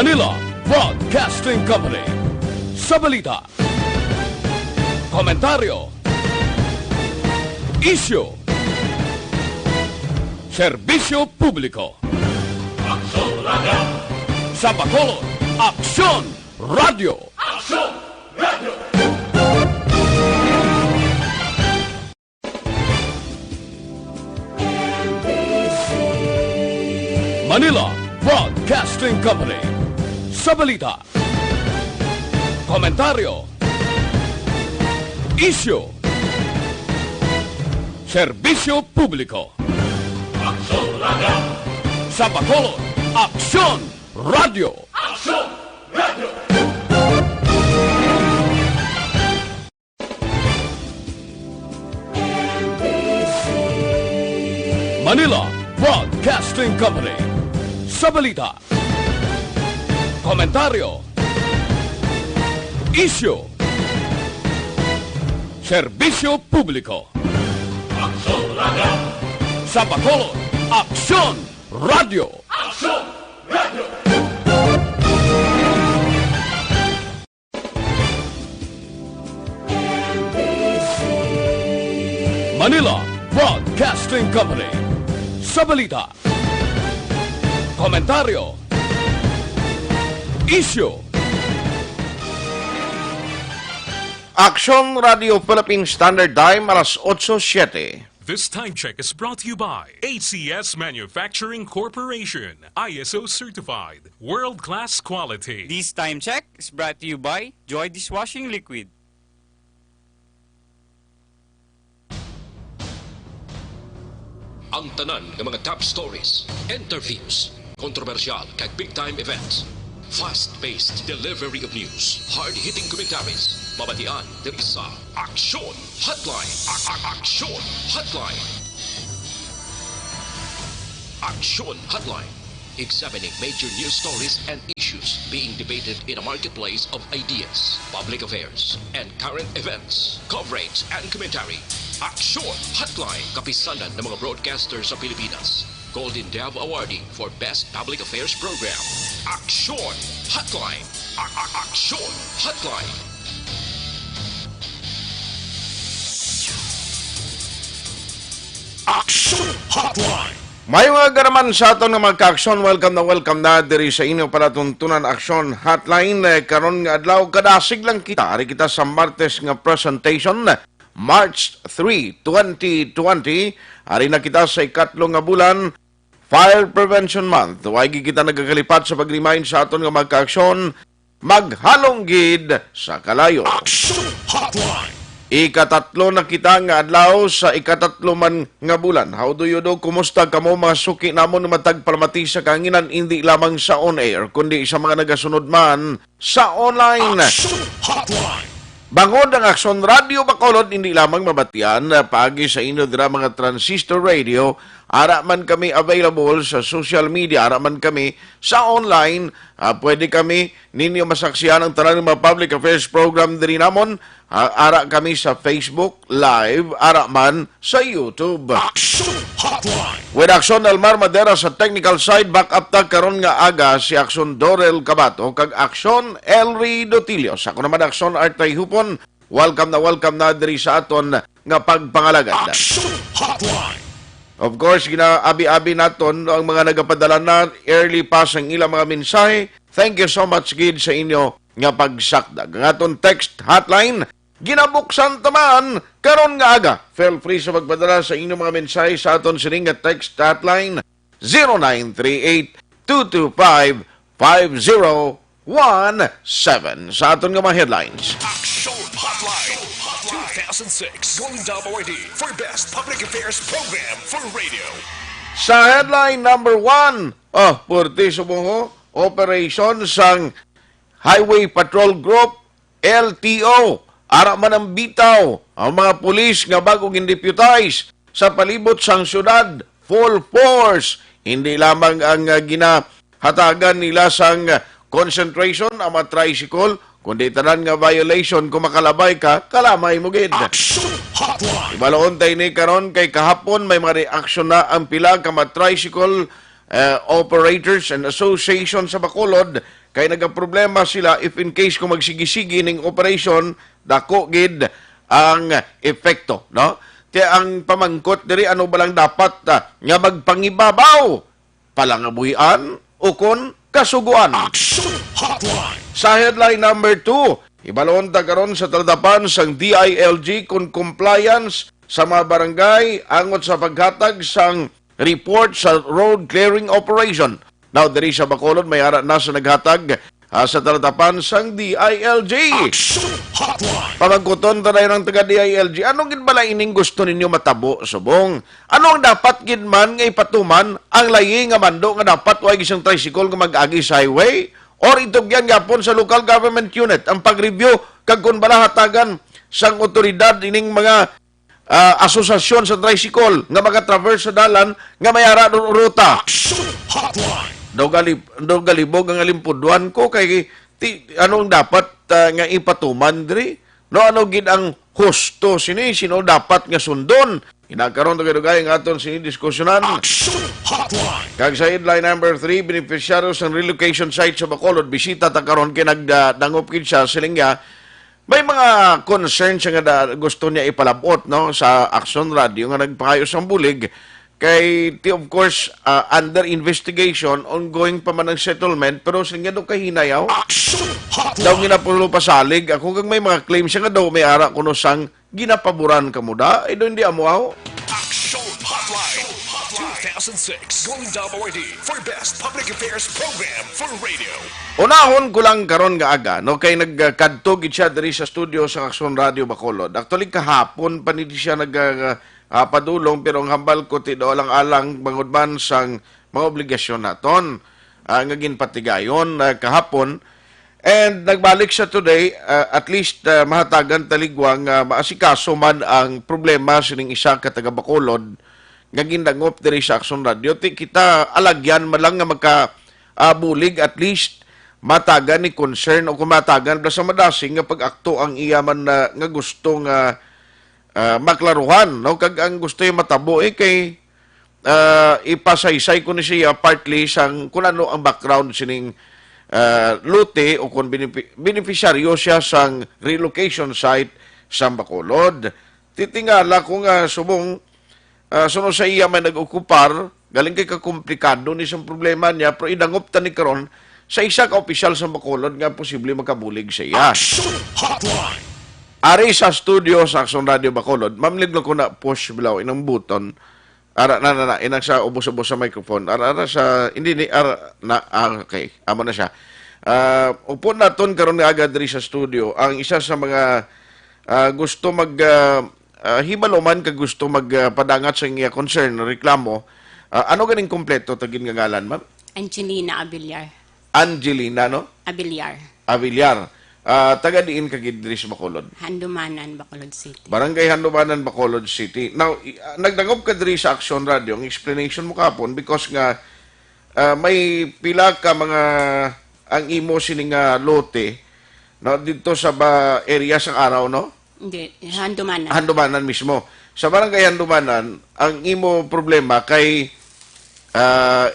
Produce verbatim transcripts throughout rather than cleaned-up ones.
Manila Broadcasting Company. Sa balita, komentaryo, isyu, serbisyo publiko. Aksyon Radio. Sa Bacolod, Aksyon Radio. Aksyon Radio. Manila Broadcasting Company. Sa balita, komentaryo, isyu, serbisyo publiko. Aksyon Radio. Sa Bacolod, Aksyon Radio. Aksyon Radio. Manila Broadcasting Company. Sa balita, komentaryo, isyu, serbisyo publiko. Aksyon Radio. Sa Bacolod, Aksyon Radio. Aksyon Radio. Manila Broadcasting Company. Sa balita, komentaryo, isyu, Aksyon Radio Philippine Standard Time, alas otso siete. This time check is brought to you by A C S Manufacturing Corporation, I S O certified, world-class quality. This time check is brought to you by Joy Dishwashing Liquid. Ang tanan nga mga top stories, interviews, kontrobersyal kag big time events, fast-paced delivery of news, hard-hitting commentaries, mabatian diri sa Aksyon Hotline. A- a- Aksyon Hotline. Aksyon Hotline. Examining major news stories and issues being debated in a marketplace of ideas, public affairs, and current events. Coverage and commentary. Aksyon Hotline. Kapisanan ng mga broadcaster sa Pilipinas. Golden Dove Awardee for Best Public Affairs Program. Aksyon Hotline. A- a- Aksyon Hotline. Aksyon Hotline. May mga garaman sa aton nga mga ka-aksyon. Welcome na welcome na diri sa inyo palatuntunan Aksyon Hotline. Eh, karon nga adlaw, kadasig lang kita. Ari kita sa Martes nga presentation, March three, twenty twenty. Ari na kita sa ikatlo nga bulan, Fire Prevention Month. Way gid kita nagakalipat sa pag-remind sa aton nga mga ka-aksyon. Maghalong gid sa kalayo. Action Hotline. Ikatatlo na kita nga adlaw sa ikatatlo man nga bulan. How do you do? Kumusta kamo, mga suki namon, matag palamati sa kahanginan, indi lamang sa on air, kundi sa mga nagasunod man sa online? Action Hotline. Bangod ang Aksyon Radio Bacolod, hindi lamang mabatian, ah, paagi sa inyo dira mga transistor radio, ara man kami available sa social media, ara man kami sa online, ah, pwede kami ninyo masaksihan ang tanan nga mga public affairs program diri namon. Ah, ara kami sa Facebook Live, ara man sa YouTube. Action Hotline. With Action Elmar Madera sa technical side, back up ta karon nga aga si Action Dorel Cabato kag Action Elry Dotilio. Sa ako naman, Action Artay Hupon, welcome na welcome na diri sa aton nga pagpangalagad. Action Hotline. Of course, ginaabi-abi naton ang mga nagapadala na early pa sang ilang mga mensahe. Thank you so much gid sa inyo nga pagsakdag. Ang aton text hotline, ginabuksan ta man karon nga aga. Feel free sa pagpadala sa inyong mga mensahe sa aton sining nga text hotline, zero nine three eight two two five five zero one seven. Sa aton nga mga headlines. Action Hotline two thousand six Golden Dove Awardee for Best Public Affairs Program for Radio. Sa headline number one, oh, purti subong ho, operation sang Highway Patrol Group, L T O. Ara man ang bitaw ang mga pulis nga bag-o gindeputize sa palibot sang syudad, full force. Hindi lamang ang, ah, ginahatagan nila sang concentration ang mga tricycle, kundi tanan nga violation. Kung makalabay ka, kalamay mo gid. Action Hotline. Ibaloon ta ini karon kay kahapon may mga reaksyon na ang pila ka mga tricycle eh, Operators and Association sa Bacolod, kay nagaproblema sila if in case kung magsigi-sigi ning operation, dako gid ang epekto, no? Ti ang pamangkot diri, ano ba lang dapat, ah, nga magpangibabaw, palangabuhian o kon kasugoan? Action Hotline. Sa headline number two, ibalon ta karon sa talatapan sang D I L G kon compliance sa mga barangay angot sa paghatag sang report sa road clearing operation. Now, diri sa Bacolod, may ara na sa naghatag, ah, sa talatapan sang D I L G. Action Hotline. Pamangkuton ta dayon ang taga D I L G, ano gid bala ining gusto ninyo matabo subong? Ano ang dapat gid man nga ipatuman ang layi nga mando nga dapat way isang tricycle nga mag-agi sa highway? Or itugyan gyapon sa local government unit ang pag-review kag kung bala hatagan sang otoridad ining mga, ah, asosasyon sa tricycle nga maka-traverse sa dalan nga may ara ru-, ruta? Action Hotline. Daw galib-, daw galibog ang alimpudwan ko kay ti, anong dapat, ah, nga ipatuman diri? No, ano gid ang husto sini? Sino dapat nga sundon? Inagkaron dugay-dugay ang aton sini diskusyonan. Action Hotline. Kag sa headline number three, beneficiaries sang relocation site sa Bacolod, bisita ta karon kay nagdangop gid siya, siling niya, may mga concerns nga da, gusto niya ipalabot, no, sa Action Radio nga nagpangayo sang bulig kay ti, of course, ah, under investigation, ongoing pa man ang settlement, pero siling niya daw kahinayaw. Action Hotline. Daw ginapulo pasalig ako kag may mga claims siya nga daw may ara kuno sang ginapaboran kamo da, ay daw hindi amo aw. Action Hotline two thousand six Golden Dome Awardee for Best Public Affairs Program for Radio. Unahon ko lang karon nga aga, no, kay nagkadto gid siya diri sa studio sa Action Radio Bacolod. Actually, kahapon pa ni siya nag, ah, ah, padulong, pero ang hambal ko ti daw alang-alang bangod man sang mga obligasyon naton, ah, nga ginpatigayon, ah, kahapon. And nagbalik siya today, ah, at least, ah, mahatagan taligwa nga maasikaso man ang problema sining isa ka taga Bacolod nga gindangop diri sa Action Radio. Ti kita alagyan man lang nga maka, ah, bulig, at least matagan ni concern o kung matagan bala sa madasing nga pag-akto ang iya man na, nga gusto nga, ah, maklaruhan, no? Kag ang gusto niya matabo, eh, kay, ah, ipasaysay ko ni siya partly sang kung ano ang background sining, ah, lote o kung benefi-, beneficiaryo siya sang relocation site sa Bacolod. Titingala ko nga subong, ah, suno sa iya may nag-okupar, galing kay kakomplikado ni sang problema niya, pero idangop ta ni karon sa isa ka opisyal sa Bacolod nga posible makabulig sa iya. Action Hotline. Ari sa studio sa Action Radio Bacolod, mamlig lang ko na push below inang button. Ara na, na, na, inang sa ubos-ubos sa microphone. Ara, ara sa, hindi, ni, ara, na, ah, okay. Amo na siya. Ah, upo naton karon nga aga diri sa studio ang isa sa mga, ah, gusto mag, ah, ah, hibalo man kag gusto mag, ah, padangat sa iya concern, reklamo. Ah, ano ganing kompleto ta gid nga ngalan, ma'am? Angelina Abiliar. Angelina, no? Abiliar. Abiliar. Ah, taga diin ka gid diri sa Bacolod? Handumanan, Bacolod City. Barangay Handumanan, Bacolod City. Now, i-, ah, nagdangop ka diri sa Action Radio. Ang explanation mo kapon because nga, ah, may pila ka mga ang imo sini nga lote, no, dito sa ba area sang Araw, no? Hindi, Handumanan. Handumanan mismo. Sa barangay Handumanan, ang imo problema kay, ah,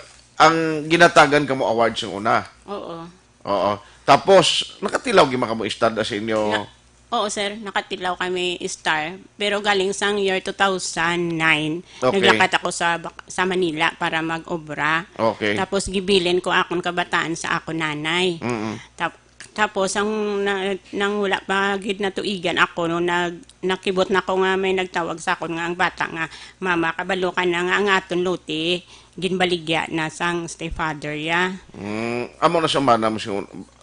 ang ginatagan kamo award sa una. Oo. Oo. Tapos, nakatilaw gyud man kamo istada sa inyo? Na-, oo, sir. Nakatilaw kami star. Pero galing sang year two thousand nine, Okay. naglakat ako sa Bak-, sa Manila para mag-obra. Okay. Tapos, gibilin ko akon kabataan sa akon nanay. Mm-mm. Tap-, tapos, ang na-, nang wala pa gid natuigan ako, no, nag-, nakibot na ko nga may nagtawag sa akon nga ang bata nga, "Mama, kabalo ka na nga ang aton lote, ginbaligya na sang stepfather ya." Mm, amo na sa mana mo si,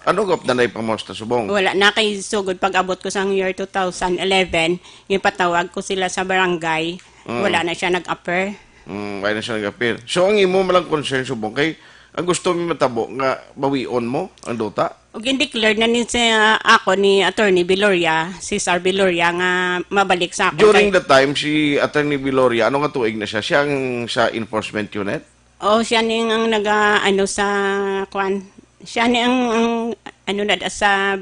ano gop na naipamusta subong? Wala na kay sugod pag-abot ko sang year two thousand eleven, ginpatawag ko sila sa barangay. Mm. Wala na siya nag-appear. Mm, wala na siya nag-appear. So, ang imo malang concern subong kay ang gusto mi matabo nga bawion mo ang duta? Ug in-declare na ni sa ako ni Attorney Viloria, Cesar Viloria, nga mabalik sa akon During kay the time, si Attorney Viloria, ano nga tuig na siya? Siya ang sa enforcement unit? Oh, siya ni ang naga, ano, sa, kwan, siya ni ang, ang, ano na, sa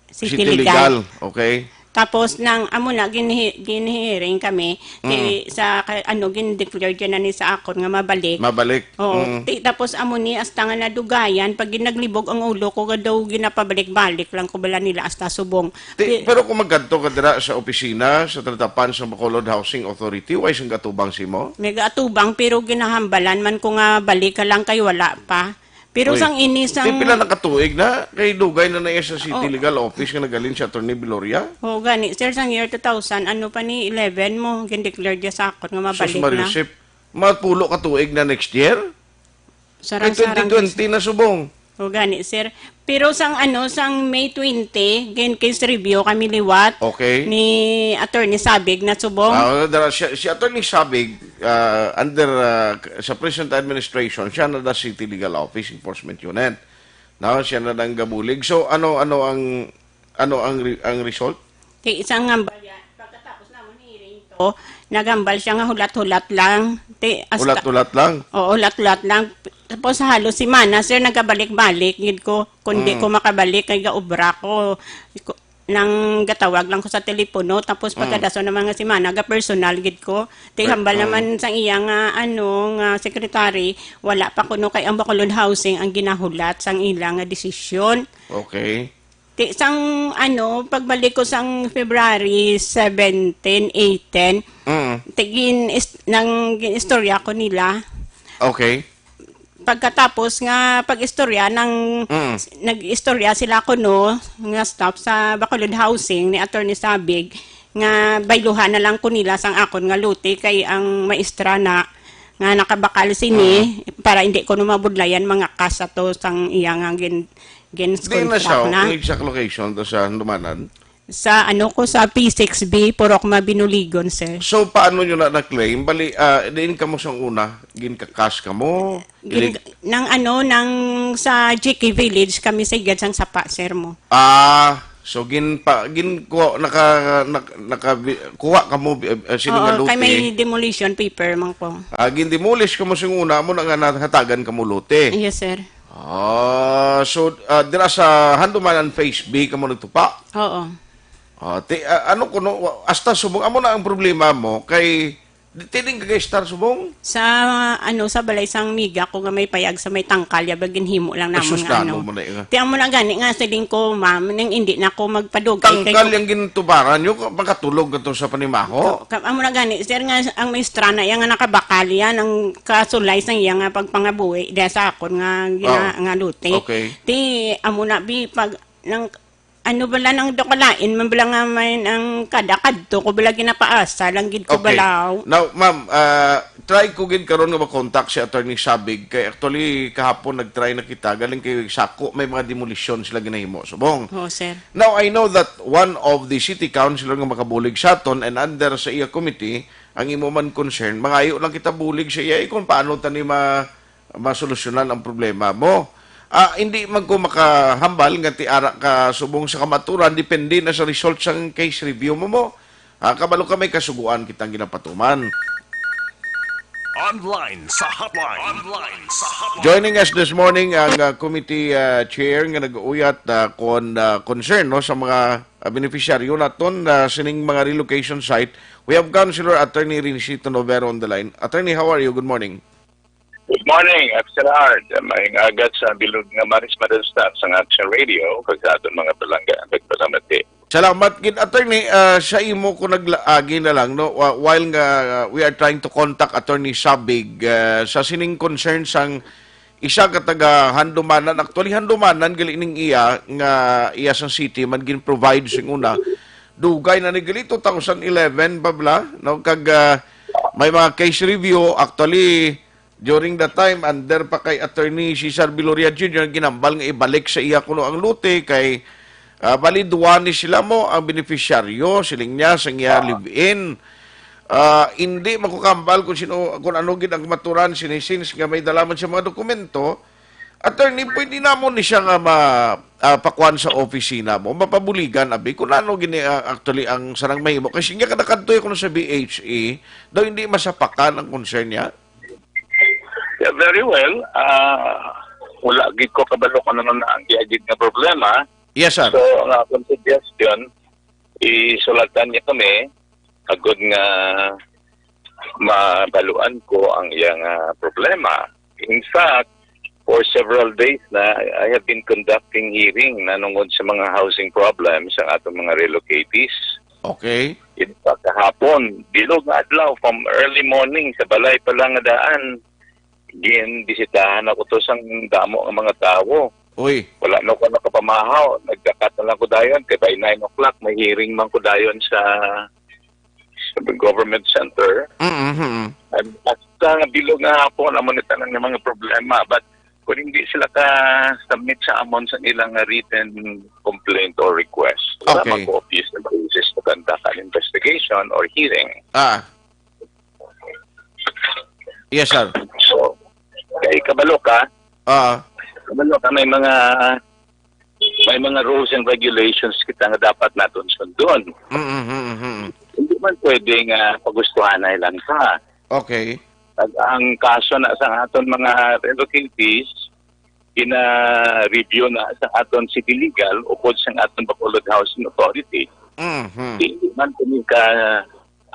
City City Legal. Legal, okay. Tapos nang amo na, ginhi-, ginhiring kami, ti, Mm. sa ka-, ano, gin-declare dyan na ni sa akon nga mabalik. Mabalik. Oo, Mm. ti, tapos amo ni, hasta nga nadugayan, pag ginaglibog ang ulo ko, nga daw ginapabalik-balik lang ko bala nila hasta subong. Ti, Ti- pero kung magkadto ka dira sa opisina sa Tratapans sa Bacolod Housing Authority, way sang gatubang si mo? May gaatubang, pero ginahambalan man ko nga balik ka lang kay wala pa. Pero Uy, sang ini, ti, sang pila na ka tuig na? Kay dugay na na iya sa City Oh. Legal Office nga naghalin si Attorney Gloria? Oh, gani, sir, sang year two thousand, ano pa ni, eleven mo, gin-declare dya sa akon nga Sus, mabalik Mario na. Sip, mapulo ka tuig na next year? Kay Sarang-sarang twenty twenty na subong. O gani, sir. Pero sang ano, sang May twenty, gin case review kami liwat Okay. ni Attorney Sabig na subong. Ah, dara, si, si Attorney Sabig, ah, under, ah, sa present administration, siya na the City Legal Office Enforcement Unit. Now, siya na nang gabulig. So, ano, ano ang, ano ang re-, ang result? Ti, isang hambal yan. Pagkatapos namon hearing to, naghambal siya nga hulat-hulat lang. Ti, hasta Hulat-hulat lang? Oo, hulat-hulat lang. Tapos halos semana, sir, nagabalik-balik gid ko. Kundi Mm. ko makabalik kay gaobra ko. Ko-, nang gatawag lang ko sa telepono, tapos Mm. pagkadason ng mga semana, ga-personal gid ko. Ti, Right. hambal Mm. naman sang iya nga, ano, nga secretary, wala pa kuno kay ang Bacolod Housing ang ginahulat sang ila nga desisyon. Okay. Ti, sang, ano, pagbalik ko sang February seventeen, eighteen, Mm. ti, gin-, is-, nang gin-istorya ko nila. Okay. Pagkatapos nga pag-istorya, nang Mm. nag-istorya sila kuno nga staff sa Bacolod Housing ni Attorney Sabig, nga bayluhan na lang ko nila sang akon nga lote kay ang maestra na nga nakabakal sini, Mm. para hindi ko na mabudlayan mga kas ato sang iya nga gin-, gin-, Di na siya, contract na. Exact location to sa Handumanan? Sa ano ko, sa P six B, Purok Mabinuligon, sir. So, paano nyo na na-claim? Bali, ah, diin kamo sang una? Ginkakas kamo? Gin-, Ilig- nang ano, nang sa G K Village kami sa igad sang sapa, sir mo. Ah, so gin pa, gin kuha, naka, nak-, naka, kuha kamo, eh, eh, sini nga Oo, lote? Kay may demolition paper man ko. Ah, gin-demolish kamo sing una, mo na nga nahatagan kamo lote? Yes, sir. Ah, so, ah, dira sa Handumanan Phase B kamo nagtupa? Oo. Ah, ti-, ah, ano kuno, wa-, hasta subong, amo na ang problema mo kay di, tining ka kay Star subong? Sa, ano, sa balay sang miga ko nga may payag sa may tangkal, ya ba ginhimo lang Ay, namon sus, nga nano ano. mo na yun, ah. Ti amo na gani nga siling ko, ma'am, nang hindi na ko magpadugay kay Tangkal ko yung gintubaran nyo, ka-, makatulog ka to sa panimaho? Ka-, ka-, amo na gani, sir, nga ang maestra na iya nga nakabakal yan, ang kasulay sang iya nga pagpangabuhi, diya sa akon nga gina-, Oh. nga lote. Okay. Ti, amo na, bi, pag, nang, ano bala nang dakalain man bala nga may nang kada kadto ko bala ginapaasa lang gid ko Okay. balaw. Now, ma'am, ah, try ko gid karon nga makontak si Attorney Sabig kay actually kahapon nag-try na kita galing kay Sako may mga demolisyon sila ginahimo subong. Oo, sir. Now, I know that one of the city councilor nga makabulig sa aton and under sa iya committee ang imo man concern, mangayo lang kita bulig sa iya, eh, kung paano ta ni ma-, masolusyonan ang problema mo. Ah, hindi man ko makahambal nga ti ara ka subong sa kamaturan, depende na sa result sang case review mo mo. Ah, kabalo ka may kasuguan kitang ginapatuman. Online sa hotline. Online sa hotline. Joining us this morning ang, ah, committee, ah, chair nga nag-uyat, ah, kon, ah, concern, no, sa mga, ah, beneficiaryo naton, ah, sining mga relocation site. We have Councilor Attorney Rincito Novero on the line. Attorney, how are you? Good morning. Good morning, Officer Art. Maayong aga sa bilog nga Maris Madal Staff sang Action Radio, kag sa aton mga palangga, nagpalamati. Salamat gid, Attorney. Ah, sa imo ko naglaagi na lang, no? Wha-, while nga, ah, we are trying to contact Attorney Sabig, ah, sa sining concern sang isa ka taga Handumanan. Actually, Handumanan gali ning iya nga iya sang city man gin-provide sing una. Dugay na ni gali, two thousand eleven pa bala, no? Kag, ah, may mga case review. Actually, during that time, under pa kay Attorney Cesar Viloria Junior, ginambal nga ibalik sa iya kuno ang lote kay, ah, bali, duwa ni sila mo ang beneficiaryo, siling niya, sa iya Ah. live-in. Ah, hindi makukambal kung sino, kung ano gid ang kamaturan, sini, since nga may dala man siya mga dokumento. Attorney, pwede namon ni siya nga ma-, ah, pakuan sa opisina mo, mapabuligan, abi, kung ano gini, ah, actually ang sarang mahimo. Kasi nga kada kadto ako sa B H E, daw hindi masapakan ang concern niya. Yeah, very well. Ah, wala gid ko kabalo kung ano na ang giagid nga problema. Yes, sir. So, ang akong suggestion, Isulatan niya kami agod nga mabaluan ko ang iyang, ah, problema. In fact, for several days na, I have been conducting hearing nanungod sa mga housing problems sa atong mga relocatees. Okay. In fact, kahapon, bilog nga adlaw, from early morning, sa balay pa lang nga daan, ginbisitahan ako to sang damo nga mga tawo. Uy. Wala na ko nakapamahaw. Nagdakat na lang ko dayon kay by nine o'clock may hearing man ko dayon sa, sa government center. Mm-hmm. And hasta nga bilog nga hapon, amo ni tanan nga mga problema. But kung hindi sila ka-submit sa amon sa ilang written complaint or request, wala Okay. man ko office na basis to conduct an investigation or hearing. Ah. Yes, sir. So, kay kabalo ka, Ah. kabalo ka, may mga, may mga rules and regulations kita nga dapat naton sundon. Mm-hmm. Hindi man pwede nga pagustuhanay lang ka. Okay. Pag ang kaso na sa aton mga relocatees, gina-review na sa aton city legal upod sa aton Bacolod Housing Authority. Mm-hmm. Hindi man kami ka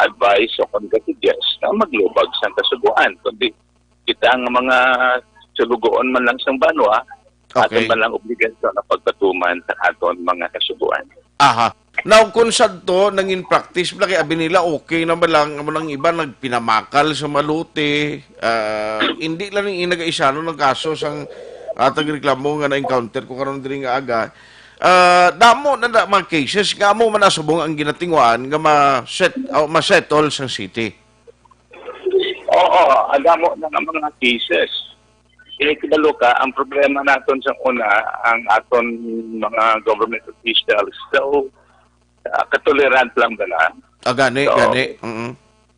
advice o kon ka-suggest na maglubag sang kasugoan, kundi kita nga mga sulugoon man lang sang banwa, Okay. aton man lang obligasyon ang pagpatuman sa aton mga kasugoan. Aha. Now, kung sadto, nangin practice, laki abi nila, okay na ba lang, amo nang iba, nagpinamakal sa maluti, ah, hindi lang yung nag-aisanon ng kaso sang atag reklamo nga na-encounter ko karon diri nga aga. Ah, damo na, na mga cases nga amo man asubong ang ginatinguan nga ma-set, oh, ma-settle sang city. Oo, adamo na nga mga cases. Kaya kibalo ka, ang problema naton sa una, ang aton mga government officials, so, ah, katolerant lang ba na? Ah, gani, So, gani. Mm.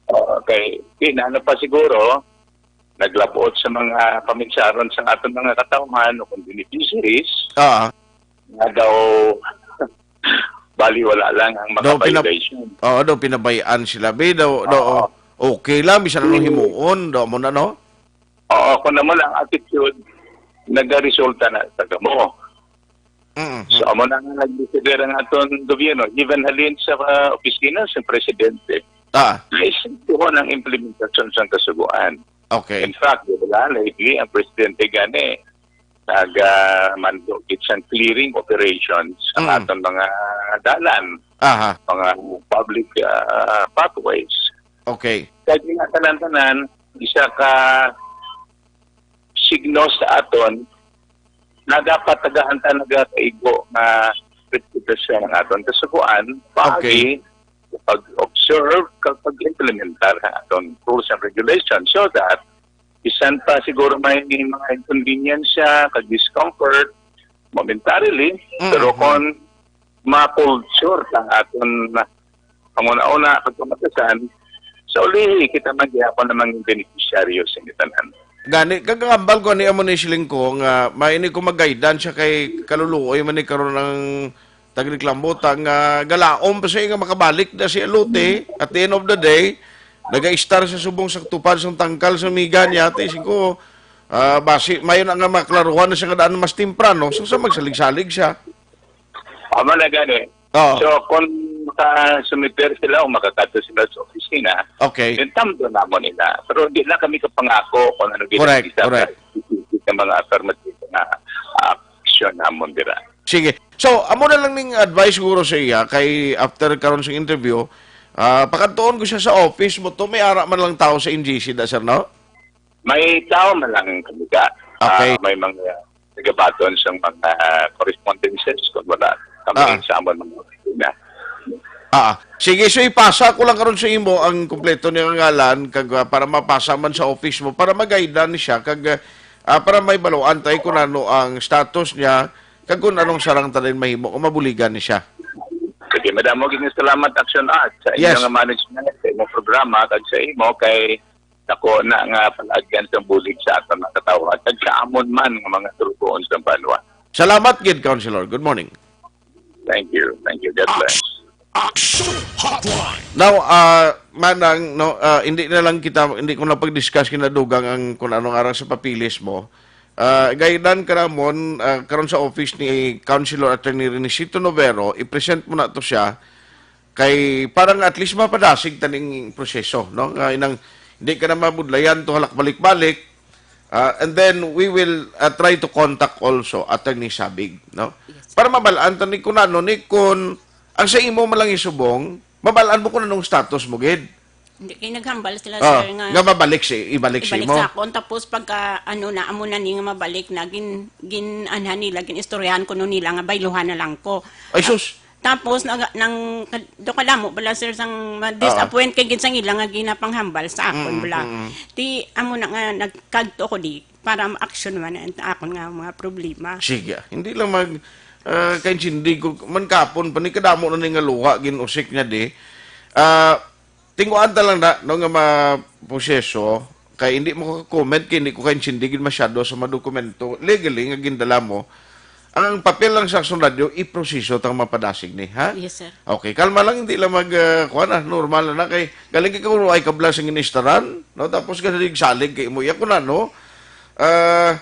Oo, kay, kinano pa siguro, naglabot sa mga pamingsaron sa aton mga katawhan o kung beneficiaries, Ah. nga daw baliwala lang ang mga Do, pinab-, violation. Oo, do, pinabayaan sila. Be, do, do, Oo. okay lang, bisan anong Mm. himuon, do mo na, no? Oo, kung naman ang attitude, nagaresulta na sa gamo. Mm. So, amo na nga nagdesider ang aton gobyerno, even halin sa, ah, opisina sa presidente, Ah. na isintuhon ang implementasyon sa kasugoan. Okay. In fact, di ba, lately, ang presidente gani, nag-, ah, mando gid sang clearing operations ang Mm. aton mga dalan, Aha. mga public, ah, pathways. Okay. Kaya nga tanan-tanan, isa ka signo sa aton na dapat tagaan ta nagakaigo nga respetasyon ang aton kasugoan, Okay. paagi pag-observe kag pag-implementar sa aton rules and regulations so that bisan pa siguro may mga inconvenience siya kag discomfort momentarily, Mm, pero mm. kung ma-culture ang aton panguna-una, pagpamatasan, sa ulihi, kita man gihapon ang mga beneficiaryo sa tanan. Gani, kagambal ko ni amo ni siling ko nga may ini ko mag-guidance siya kay kaluluoy man ni karon ang tagreklamo ta nga galaom pa siya nga makabalik na si Alote. At the end of the day, naga-istar sa subong sa tupad sang tangkal sa miga niya, ti, siling ko, ah, basi, mayo na nga maklaruhan na siya nga daan mas temprano, so sa magsalig-salig siya. Amo na gani. Oo. So, kung makasumiter sila o makakadto sila sa opisina, Okay. then tamdo namo nila. Pero di lang kami kapangako kung ano Correct, ginagawa correct. sa mga affirmative na action namon dira. Sige. So, amo na lang ning advice siguro sa iya kay after karon sa interview, ah, pakadtuon ko siya sa office mo to, may ara man lang tao sa N G C da, sir, no? May tao man lang kami ka. Okay. Ah, may mga nagabaton sa mga correspondences kung wala kami Ah. sa amon mga opisina. Ah, sige, so ipasa ko lang karon sa imo ang kompleto niyang ngalan kag, ah, para mapasa man sa office mo para magaidan siya kag, ah, para may baluan tayo kung ano ang status niya kag kung anong sarang tanan mahimo kung mabuligan ni siya. Sige, madamo gid nga salamat, Action Art, sa inyo Yes. nga management, sa inyong programa, kag sa imo kay nako na nga palagyan sa bulig sa aton mga katawhan, kag sa amon man nga mga sulugoon sa banwa. Salamat gid, Councilor. Good morning. Thank you. Thank you. God bless. Action Hotline. Now, ah, Manang, no, ah, hindi na lang kita, hindi ko na pag-discuss kinadugang ang kung anong arang sa papilis mo. Ah, gaidan ka namon, ah, karon sa office ni Councilor Attorney Renesito Novero, i-present mo na to siya. Kay parang at least mapadasig taning proseso, no? Nga inang hindi ka na mabudlayan to halak balik-balik. Ah, and then we will, ah, try to contact also Attorney Sabig, no? Yes. Para mabalaan ta ni kun ano ni kun ang sa imo man lang isubong, mabalaan mo kung anong status mo gid. Hindi, kay naghambal sila, Ah, sir, nga nga mabalik si, ibalik si ibalik imo. Sa akon. Tapos pagka, ano na, amo na ni nga mabalik na, gin, gin-, anhan nila, gin-istoryahan ko no nila nga bayluhan na lang ko. Ay, sus. Tapos, nag, nang, do ka damo bala, sir, sang ma-disappoint kay gid sang ila nga ginapanghambal sa akon Mm, bala. Mm. Ti, amo na nga, nagkadto ko di, para ma-action man ang akon nga mga problema. Sige, ah. Hindi lang mag, ah, kaintindig ko, man kapon, pa ni kadamo na ni nga luha, gin-usik niya di. Ah, Tinguan ta lang na, no, nga maproseso, kay hindi mo ka-comment, kay hindi ko kaintindigin masyado sa mga dokumento, legally, nga gindala mo. Ang, ang papel lang sa Aksyon Radio, iproseso tang mapadasig ni, ha? Yes, sir. Okay, kalma lang, hindi lang mag, ah, kuwan, ah, normal na, kay galing kay kung ay kabla sa ginistaran, no? Tapos ka salig-salig kay mo, iya ko na, no? Ah,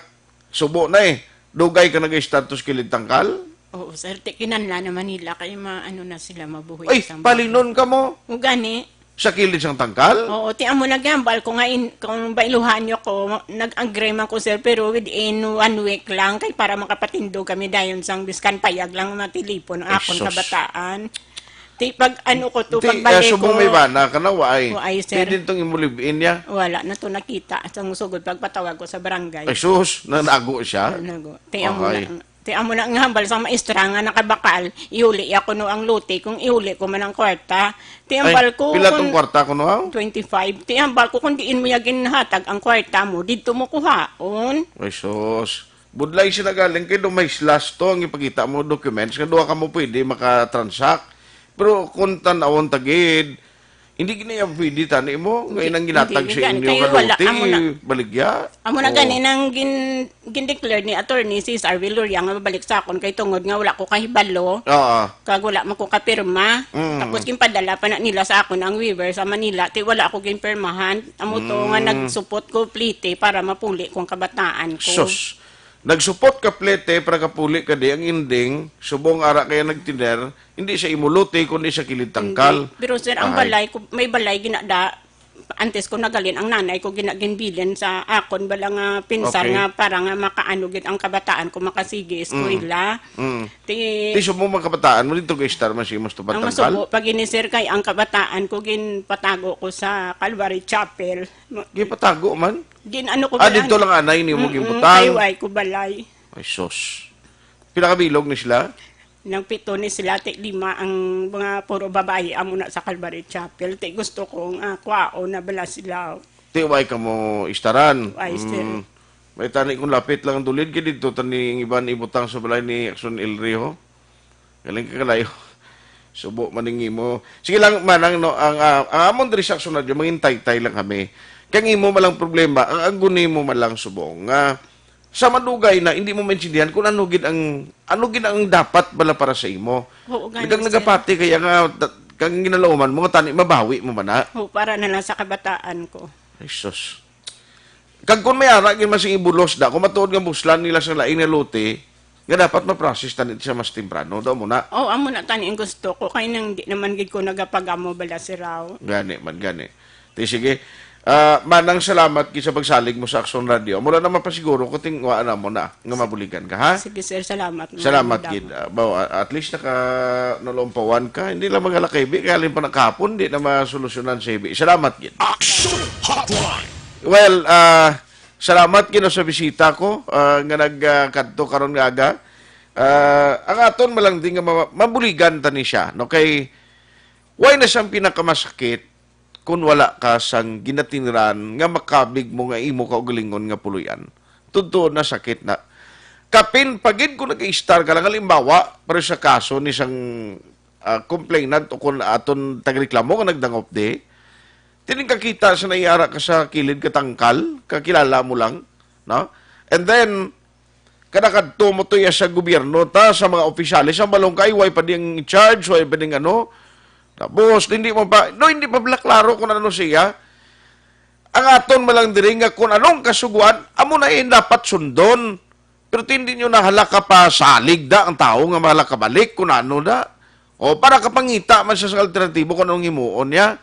subo na eh. Dugay ka nag-status kilid tangkal? Oo, sir. Ti kinanla naman nila kay ma-, ano na sila, mabuhi Ay, sa mga palinon ka mo? O gani. Sa kilid sang tangkal? Oo, ti amo naghambal ko nga in, kung bailuhan niyo ko, nag-agree man ko, sir, pero within one week lang kay para makapatindog kami dayon sang biskan payag lang matilipon ang Ay, akon sus. Kabataan. Ti pag ano ko to, Ti, pagbalik eh, subong ko. May bana ka na, waay. Waay, sir. Pwede itong imo live-in niya? Wala na to nakita. Sang sugod pagpatawag ko sa barangay. Ay, sus, nanago siya? Nanago. Ti amo Okay. na, ti amo na nga hambal sa maestra nga nakabakal, iuli ako no ang lote kung iuli ko man ang kwarta. Ti Ay, hambal ko pila kung tong kwarta ko no, haw? Twenty-five. Ti hambal ko kung diin mo ya ginhatag ang kwarta mo, didto mo kuhaon. Ay, sus. Budlay sila galing kay do may slash to ang ipakita mo documents nga duha ka mo pwede makatransact. Pero kung tan-awon ta gid, hindi gid na yan pwede tani mo nga Hindi, inang ginatag hindi sa gani. Inyo Kay nga wala, lote, amo na. Baligya. Amo na Oo. Gani nang gin-, gin-declare ni Attorney Cesar Viloria nga mabalik sa akon kay tungod nga wala ko kahibalo. Oo. Kag wala man ko kapirma. Mm. Tapos ginpadala pa na nila sa akon ang waiver sa Manila, ti wala ako ginpirmahan. Amo to nga Mm. Nagsupot ko plete para mapuli ko ang kabataan ko. Sus. Nagsupot ka plete para kapuli ka di ang ending, subong ara kaya nagtiner, hindi sa imo lote, kundi sa kilid tangkal. Hindi. Pero, sir, ang Ay. Balay ko, may balay ginada, antes ko nagalin, ang nanay ko gina-, ginbilin sa akon bala nga pinsar Okay. Nga para nga makaano gid ang kabataan ko, makasige Mm. Eskwela. Mm. Ti Ti subong mga kabataan mo dito kay Star man si Mustafa ang Tangkal? Masubo, pag ini, sir, kay ang kabataan ko, ginpatago ko sa Calvary Chapel. Ma- Ginpatago man? Gin-, ano ko Ah, bala, dito lang anay ni mo mm, ginbutang? Kay way ko balay. Ay, sus. Pila ka bilog ni sila? Nang pito ni sila, ti lima ang mga puro babayi amo na sa Calvary Chapel. Ti gusto ko nga kwaon na bala sila. Ti way ka mo istaran? Way, sir. Mm. May tani kung lapit lang ang dulid, kay dito tani ang iban ibutang sa balay ni Action Elrio. Galing ka kalayo. Subo man ning imo. Sige lang, manang, no, ang, ah, ang amon diri sa Action Radio, mangintaytay lang kami. Kay ang imo man lang problema, ang aguni mo man lang subong nga sa madugay na hindi mo maintindihan kung ano gid ang, ano gid ang dapat bala para sa imo. Oo, gani, Nagang sir. Nagapati kaya nga da-, kang ginalauman mo nga tani mabawi mo man na. Oo, para na lang sa kabataan ko. Ay, sus. Kag kung may ara gid man sing ibulos da, kung matuod nga buslan nila sa lain nga lote, nga dapat ma-process tani siya mas temprano, daw mo na. Oh, amo na tani ang gusto ko, kay nang di naman gid ko nagapagamo bala si Raw. Gani man, gani. Ti sige. Ah, manang salamat gid sa pagsalig mo sa Action Radio. Mula na mapasiguro ko, tingwa na mo na nga mabuligan ka, ha? Sige, sir, salamat. Salamat Madam. Gid. Ah, baw, ah, at least naka nalumpuan ka. Hindi lang mga lakay, bi, kaya alin pa nakahapon, di na masolusyonan sa hibi. Salamat gid. Action Hotline. Well, ah, salamat gid sa bisita ko, ah, nga nag, ah, kadto karon nga aga. Ah, ang aton malang di nga ma-, mabuligan tani siya, no? Kay, why na siyang pinakamasakit kung wala ka sang ginatiniran nga makabig mo nga imo kaugalingon nga puloy-an? Tudtoon na sakit na. Kapin pa gid kung nag-istar ka lang, halimbawa, pero sa kaso ni sang, ah, complainant o kung aton tagreklamo nga nagdangop di, tining kakita sa naiara ka sa kilid ka tangkal, kakilala mo lang, no? And then, kada kadto mo to iya sa gobyerno, ta, sa mga opisyales, ang balong kay, way pa ding charge, way pa ding ano. Tapos, hindi mo pa, no, hindi pa pala klaro kung ano siya. Ang aton malang diri nga kung anong kasuguan, amo na yung dapat sundon. Pero hindi nyo nahala ka pa salig da ang tao nga mahala ka balik kung ano da. O para kapangita man siya sa alternatibo kung anong himuon niya.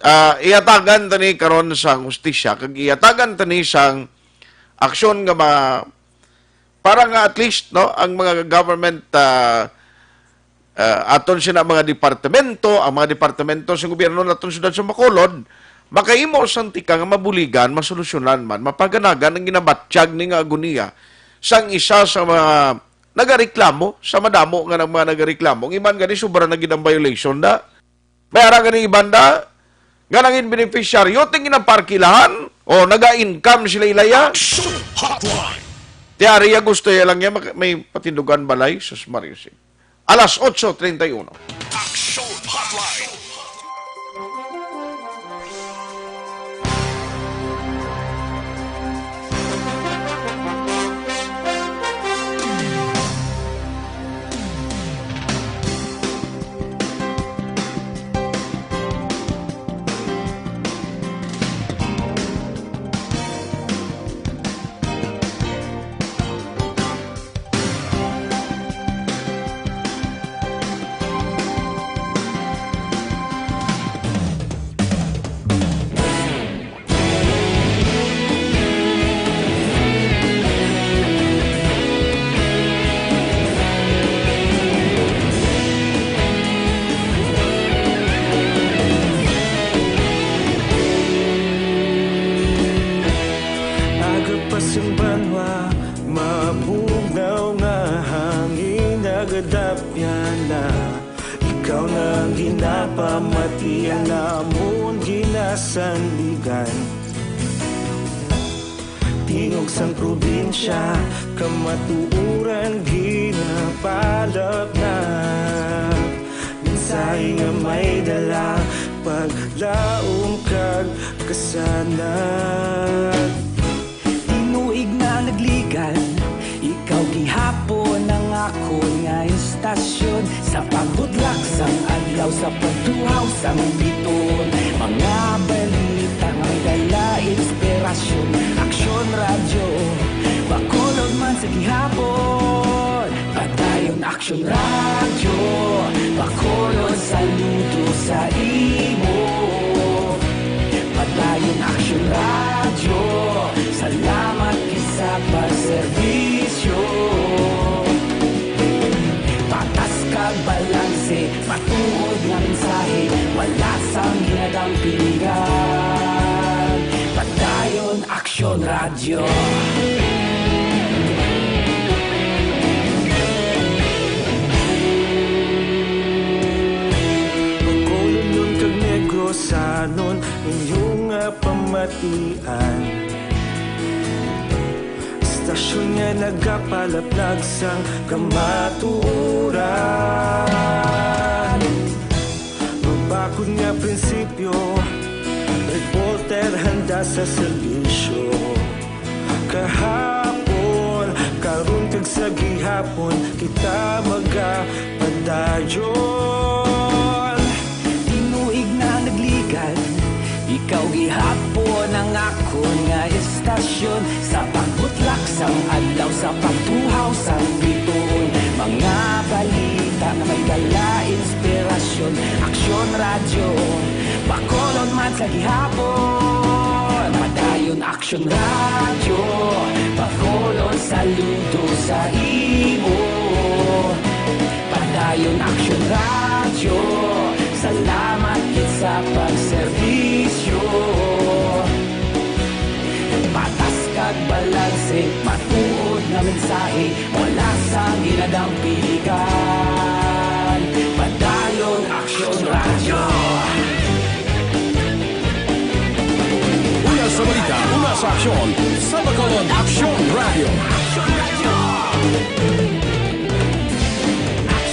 Ah, ihatagan ta ni karon sang hustisya, kag ihatagan ta ni sang aksyon nga ma-, para nga at least, no, ang mga government, ah, ah, aton sina mga departamento, ang mga departamento sa gobyerno naton siyudad sa Bacolod, makahimo sang tika nga mabuligan, masolusyonan man, mapaganagan ang ginabatyag ni nga agoniya sang isa sa mga nagareklamo, sa madamo nga nang mga nagareklamo. Ang iban gani, sobra na gid ang violation da. May ara gani iban da, nga nangin beneficiaryo, tingin ang parkilahan, o naga-income sila ilaya. Action Hotline. Tiari ya gusto ya lang ya, mak-, may patindugan balay, sus Maria Jose. Alas otso treinta y uno. Action Hotline. Aga pa sang banwa, mabugnaw nga hangin nagadapyan na. Ikaw na ang ginapamati, ang amon ginasandigan. Tingog sang probinsya, kamatuoran ginapalapnap. Mensahe nga may dala, paglaom kag kasanag. Tinuig na nagligan, ikaw gihapon ang akon nga istasyon. Sa pagbutlak sang adlaw, sa pagtuhaw sang biton, mga balita nga may dala inspirasyon. Aksyon Radyo, Bacolod man sa gihapon. Padayon Aksyon Radyo, Bacolod, saludo sa imo. Padayon Aksyon Radyo, salamat gid sa pagserbisyo. Patas kag balanse, matuod nga mensahe, wala sang ginadampingan. Padayon Aksyon Radyo. Bacolodnon kag Negrosanon, inyo nga pamatian. Istasyon nga nagapalaplag sang kamatuoran. Mabakod nga prinsipyo, reporter handa sa serbisyo. Kahapon, karon kag sa gihapon, kita magapadayon. Tinuig na nagligan, ikaw gihapon ang akon nga istasyon. Sa pagbutlak sang adlaw, sa pagtuhaw sang biton, mga balita nga may dala inspirasyon. Aksyon Radyo, Bacolod man sa gihapon. Padayon Aksyon Radyo, Bacolod, saludo sa imo. Padayon Aksyon Radyo, salamat gid sa pagserbisyo. Patas kag balanse, matuod nga mensahe, wala sang ginadampingan. Padayon Aksyon Radyo. Una sa balita, una sa aksyon, sa Bacolod Aksyon Radyo.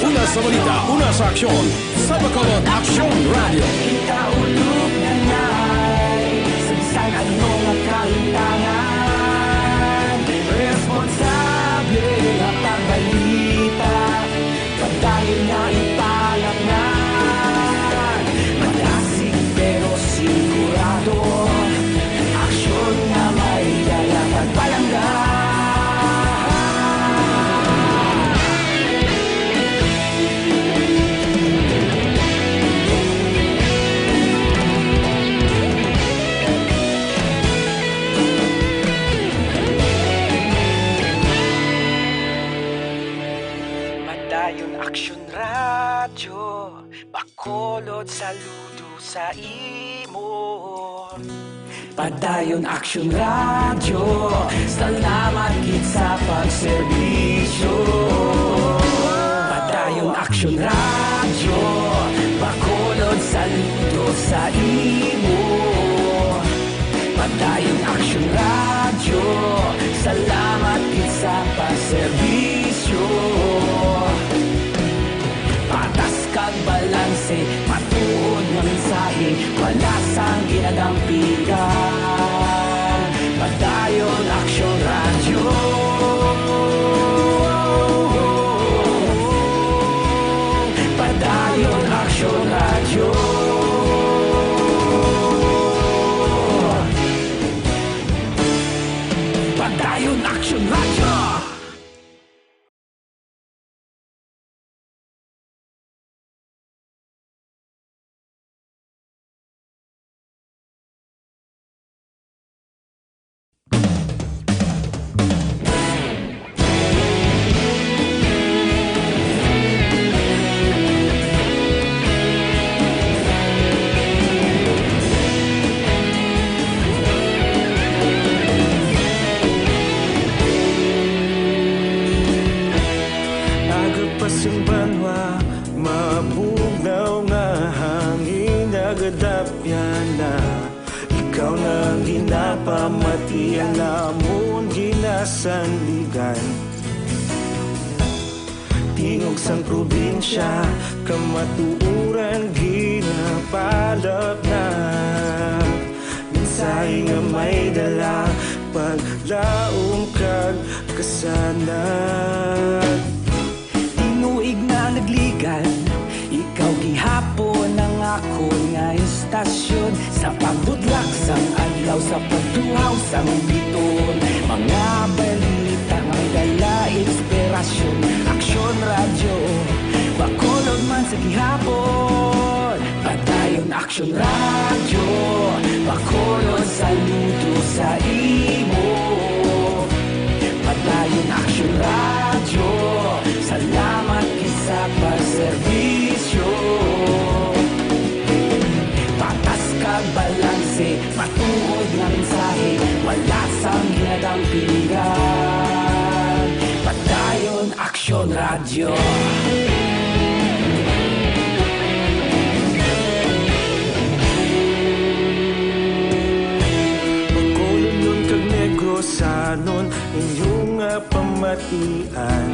Una sa balita, una sa aksyon, sa Bacolod Aksyon Radyo. Kita ulog na nay, sa bisan ano nga kahintangan, responsable nga pagbalita. Padayon nga ipalapnan, madasig pero sigurado, aksyon nga may dala pagpalangga. Padayon Aksyon Radyo, Bacolod, saludo sa imo. Padayon Aksyon Radyo, salamat gid sa pagserbisyo. Padayon Aksyon Radyo, Bacolod, saludo sa imo. Padayon Aksyon Radyo, salamat gid sa pagserbisyo. Patas kag balanse, matuod nga mensahe, wala sang ginadampigan. Padayon Aksyon Radyo. Padayon Aksyon Radyo. Padayon Aksyon Radyo. Aga pa sing banwa, mabugnaw nga hangin, nagadapyan na. Ikaw na ang ginapamati, ang amon ginasandigan. Tingog sang probinsya, kamatuoran ginapalapnag. Mensahe nga may dala, paglaom kag kasanag. Tinuig na nagligan, ikaw gihapon ang akon nga istasyon. Sa pagbutlak sang adlaw, sa pagtuhaw sang biton, mga balita may dala inspirasyon. Aksyon Radyo, Bacolod man sa gihapon. Padayon Aksyon Radyo, Bacolod, saludo sa imo. Padayon Aksyon Radyo, salamat gid sa pagserbisyo. Patas kag balanse, matuod nga mensahe, wala sang ginadampigan. Padayon Aksyon Radyo. Bacolodnon kag Negrosanon, inyo nga pamatian.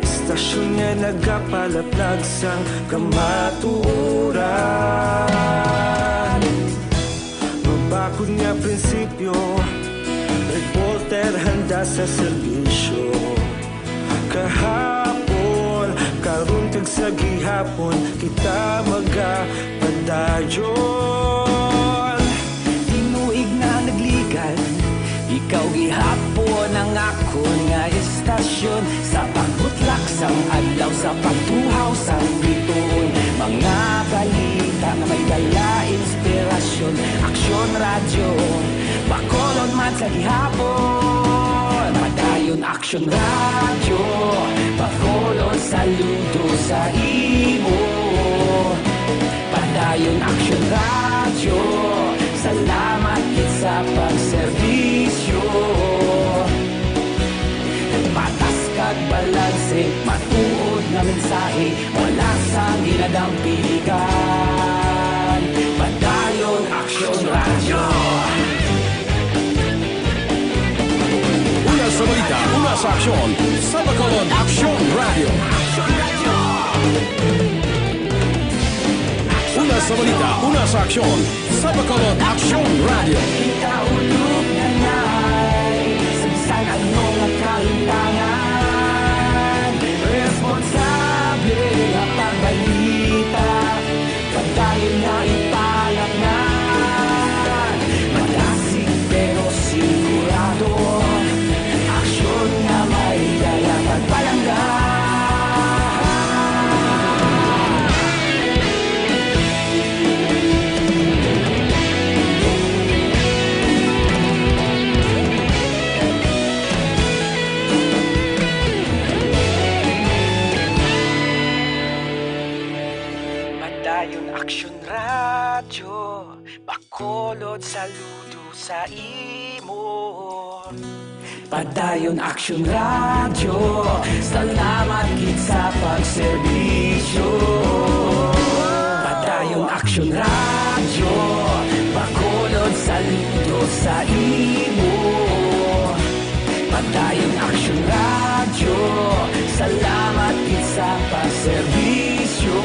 Istasyon nga nagapalaplag sang kamatuoran. Mabakod nga prinsipyo, reporter handa sa serbisyo. Kahapon, karon kag sa gihapon, kita magapadayon. Tinuig na nagligan, ikaw gihapon ang akon nga istasyon. Sa pagbutlak sang adlaw, sa pagtuhaw sang biton, mga balita nga may dala inspirasyon. Aksyon Radyo, Bacolod man sa gihapon. Padayon Aksyon Radyo, Bacolod, saludo sa imo. Padayon Aksyon Radyo, salamat gid sa pagserbisyo. Patas kag balanse, matuod nga mensahe, wala sang ginadampigan. Padayon Aksyon Radyo. Una sa balita, una sa aksyon, sa Bacolod Aksyon Radyo. Una sa balita, una sa aksyon, sa Bacolod Aksyon Radyo. Kita ulog na nay, sa bisan ano nga kalimtangan, responsable nga pagbalita. Padayon na ipalapngan, madasig pero sigurado, aksyon nga may dala pagpalangga. Radyo, Bacolod, saludo sa imo. Padayon Aksyon Radyo, salamat gid sa pagserbisyo. Padayon Aksyon Radyo, Bacolod, saludo sa imo. Padayon Aksyon Radyo, salamat gid sa pagserbisyo.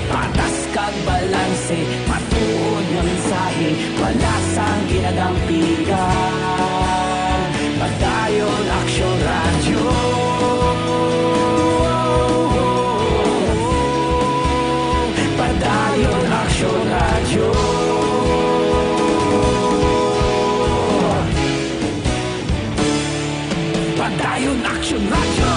Patas kag balanse, matuod nga mensahe, wala sang ginadampigan. Padayon Aksyon Radyo. Padayon Aksyon Radyo. Padayon Aksyon Radyo.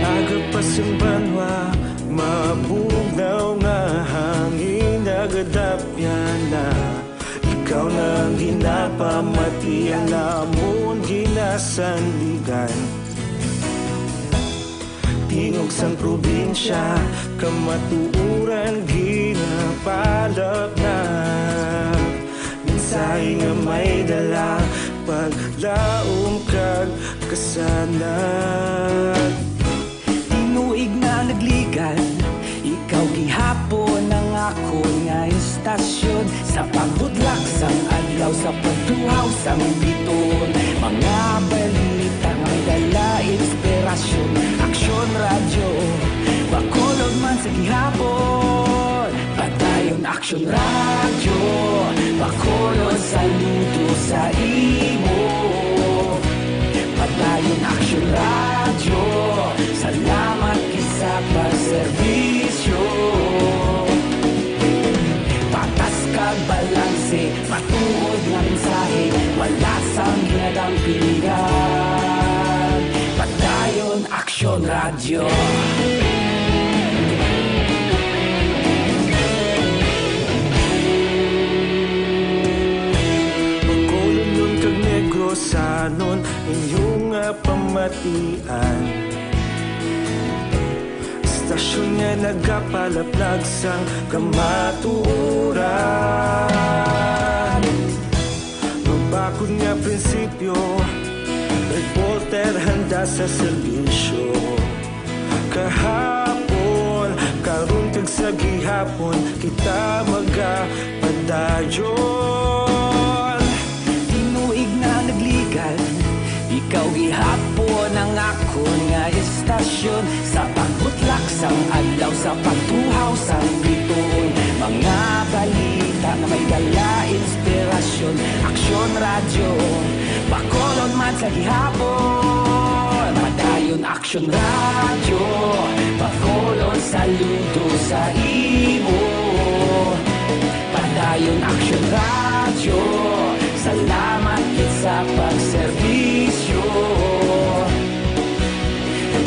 Aga pa sang banwa, mabugnaw nga hangin nagadapyan na. Ikaw na ang ginapamatian namon ginasandigan. Tingog sang probinsya, kamatuoran ginapalapnap. Mensahe nga may dala, paglaom kag kasanag. Tinuig na nagligad, ikaw gihapon ang akon nga istasyon. Sa pagbutlak sang adlaw, sa pagtuhaw sang biton, mga balita nga may dala inspirasyon. Aksyon Radyo, Bacolod man sa gihapon. Padayon Aksyon Radyo, Bacolod, saludo sa imo. Padayon Aksyon Radyo, salamat gid sa pagserbisyo. Patas kag balanse, matuod nga mensahe, wala sang ginadampigan. Padayon Aksyon Radyo. Bacolodnon kag Negrosanon, inyo nga pamatian. Istasyon nga nagapalaplag sang kamatuoran. Mabakod nga prinsipyo, reporter handa sa serbisyo. Kahapon, karon kag sa gihapon, kita magapadayon. Tinuig na nagligad, ikaw gihapon ang akon nga istasyon. Sa pagbutlak sang adlaw, sa pagtuhaw sang bituon, mga balita nga may dala inspirasyon. Aksyon Radyo, Bacolod man sa gihapon. Padayon Aksyon Radyo, Bacolod, saludo sa imo. Padayon Aksyon Radyo, salamat gid sa pagserbisyo.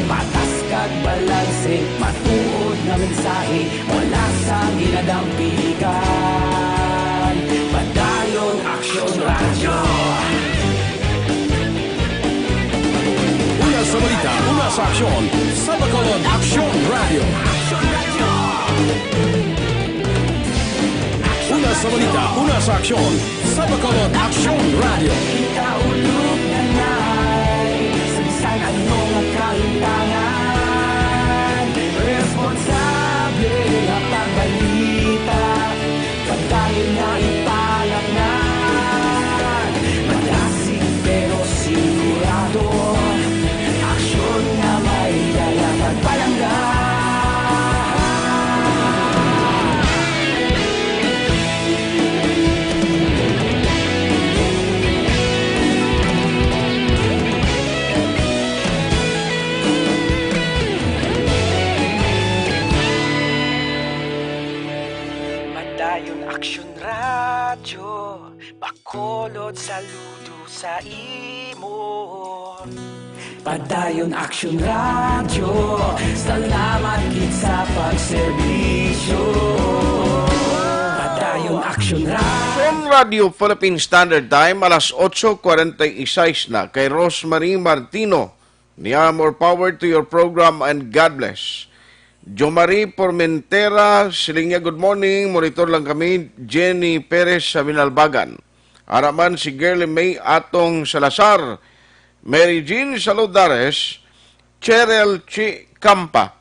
Patas kag balanse, matuod nga mensahe, wala sang ginadampigan. Padayon Aksyon Radyo. Una sa balita, una sa aksyon, sa Bacolod Aksyon Radyo. Una sa balita, una sa aksyon, sa Bacolod Aksyon Radyo. Kita ulog na nay, sa bisan ano nga kalimtangan, responsable nga pagbalita. Padayon na ipalapngan, madasig pero sigurado. Aksyon nga may dala pagpalangga. Saludo sa imo. Padayon Action Radio, salamat gid sa pagserbisyo. Padayon Action Radio. From Radio Philippine Standard Time, alas otso cuarenta y seis na. Kay Rosemary Martino, niya, "More power to your program and God bless." Jomari Formentera, siling niya, "Good morning, monitor lang kami." Jenny Perez sa Binalbagan. Ara man si Girly May Atong Salazar, Mary Jean Saludares, Cheryl Chi Campa.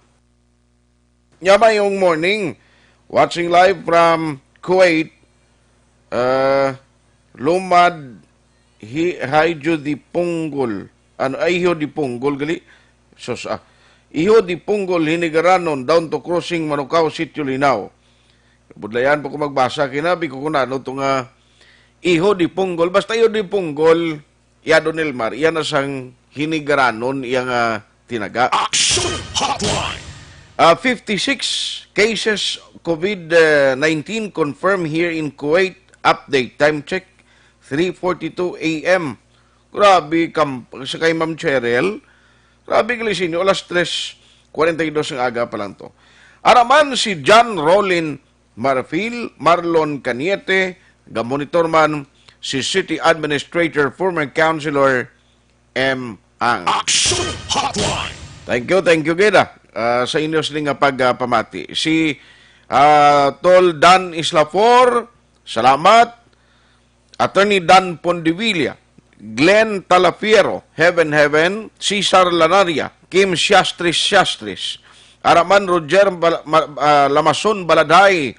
Nya, mayong morning. Watching live from Kuwait. Uh, Lumad hi, Haijo di Punggol. Ano, ay, Hijo di Punggol, gali? Sus, ah. Hijo di Punggol, Hinigaranon, down to crossing Manukao, Sitio Linao. Budlayan po ko magbasa, kinabi ko kung ano to nga Hijo di Punggol. Basta Hijo di Punggol, iya, Don Elmar, iya na sang Hinigaranon, iya nga tinaga. Action Hotline. Ah, fifty-six cases COVID nineteen confirmed here in Kuwait. Update, time check, three forty-two A M. Grabe, kam-, sa kay Ma'am Cheryl, grabe gali sa inyo, alas tres cuarenta y dos ng aga pa lang to. Ara man si John Rollin Marfil, Marlon Cañete, gamonitor man si City Administrator, former Councilor M. Ang. Action Hotline. Thank you, thank you gid, ah, ah, sa inyo sini nga pagpamati. Si, ah, Tol Dan Islafor, salamat. Attorney Dan Pondevilla, Glenn Talafiero, Heaven Heaven, Cesar Lanaria, Kim Siastres Siastres, ara man Roger Bal-, Ma-, ah, Lamason Baladhay,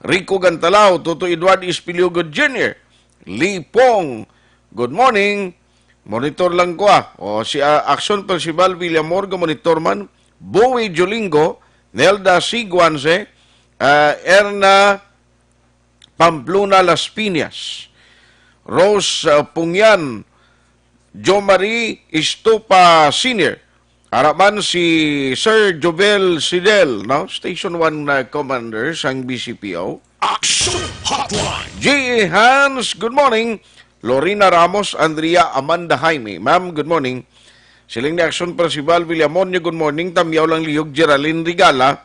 Rico Gantalao, Toto Eduardo Espiliogo Junior, Lee Pong, good morning. Monitor lang ko, ah. O, si, ah, Action Percival Villamor, monitor man. Bowie Jolingo, Nelda Siguanse, ah, Erna Pamplona Las Piñas, Rose, ah, Pungyan, Jomari Estupa Senior, ara man si Sir Jovel Sidel, no? Station one, ah, Commander sang B C P O. Action Hotline. G E Hans, good morning. Lorena Ramos, Andrea Amanda Jaime. Ma'am, good morning. Siling ni Action Percival Villamonio, good morning. Tamyaw lang lihog, Geraldine Regala,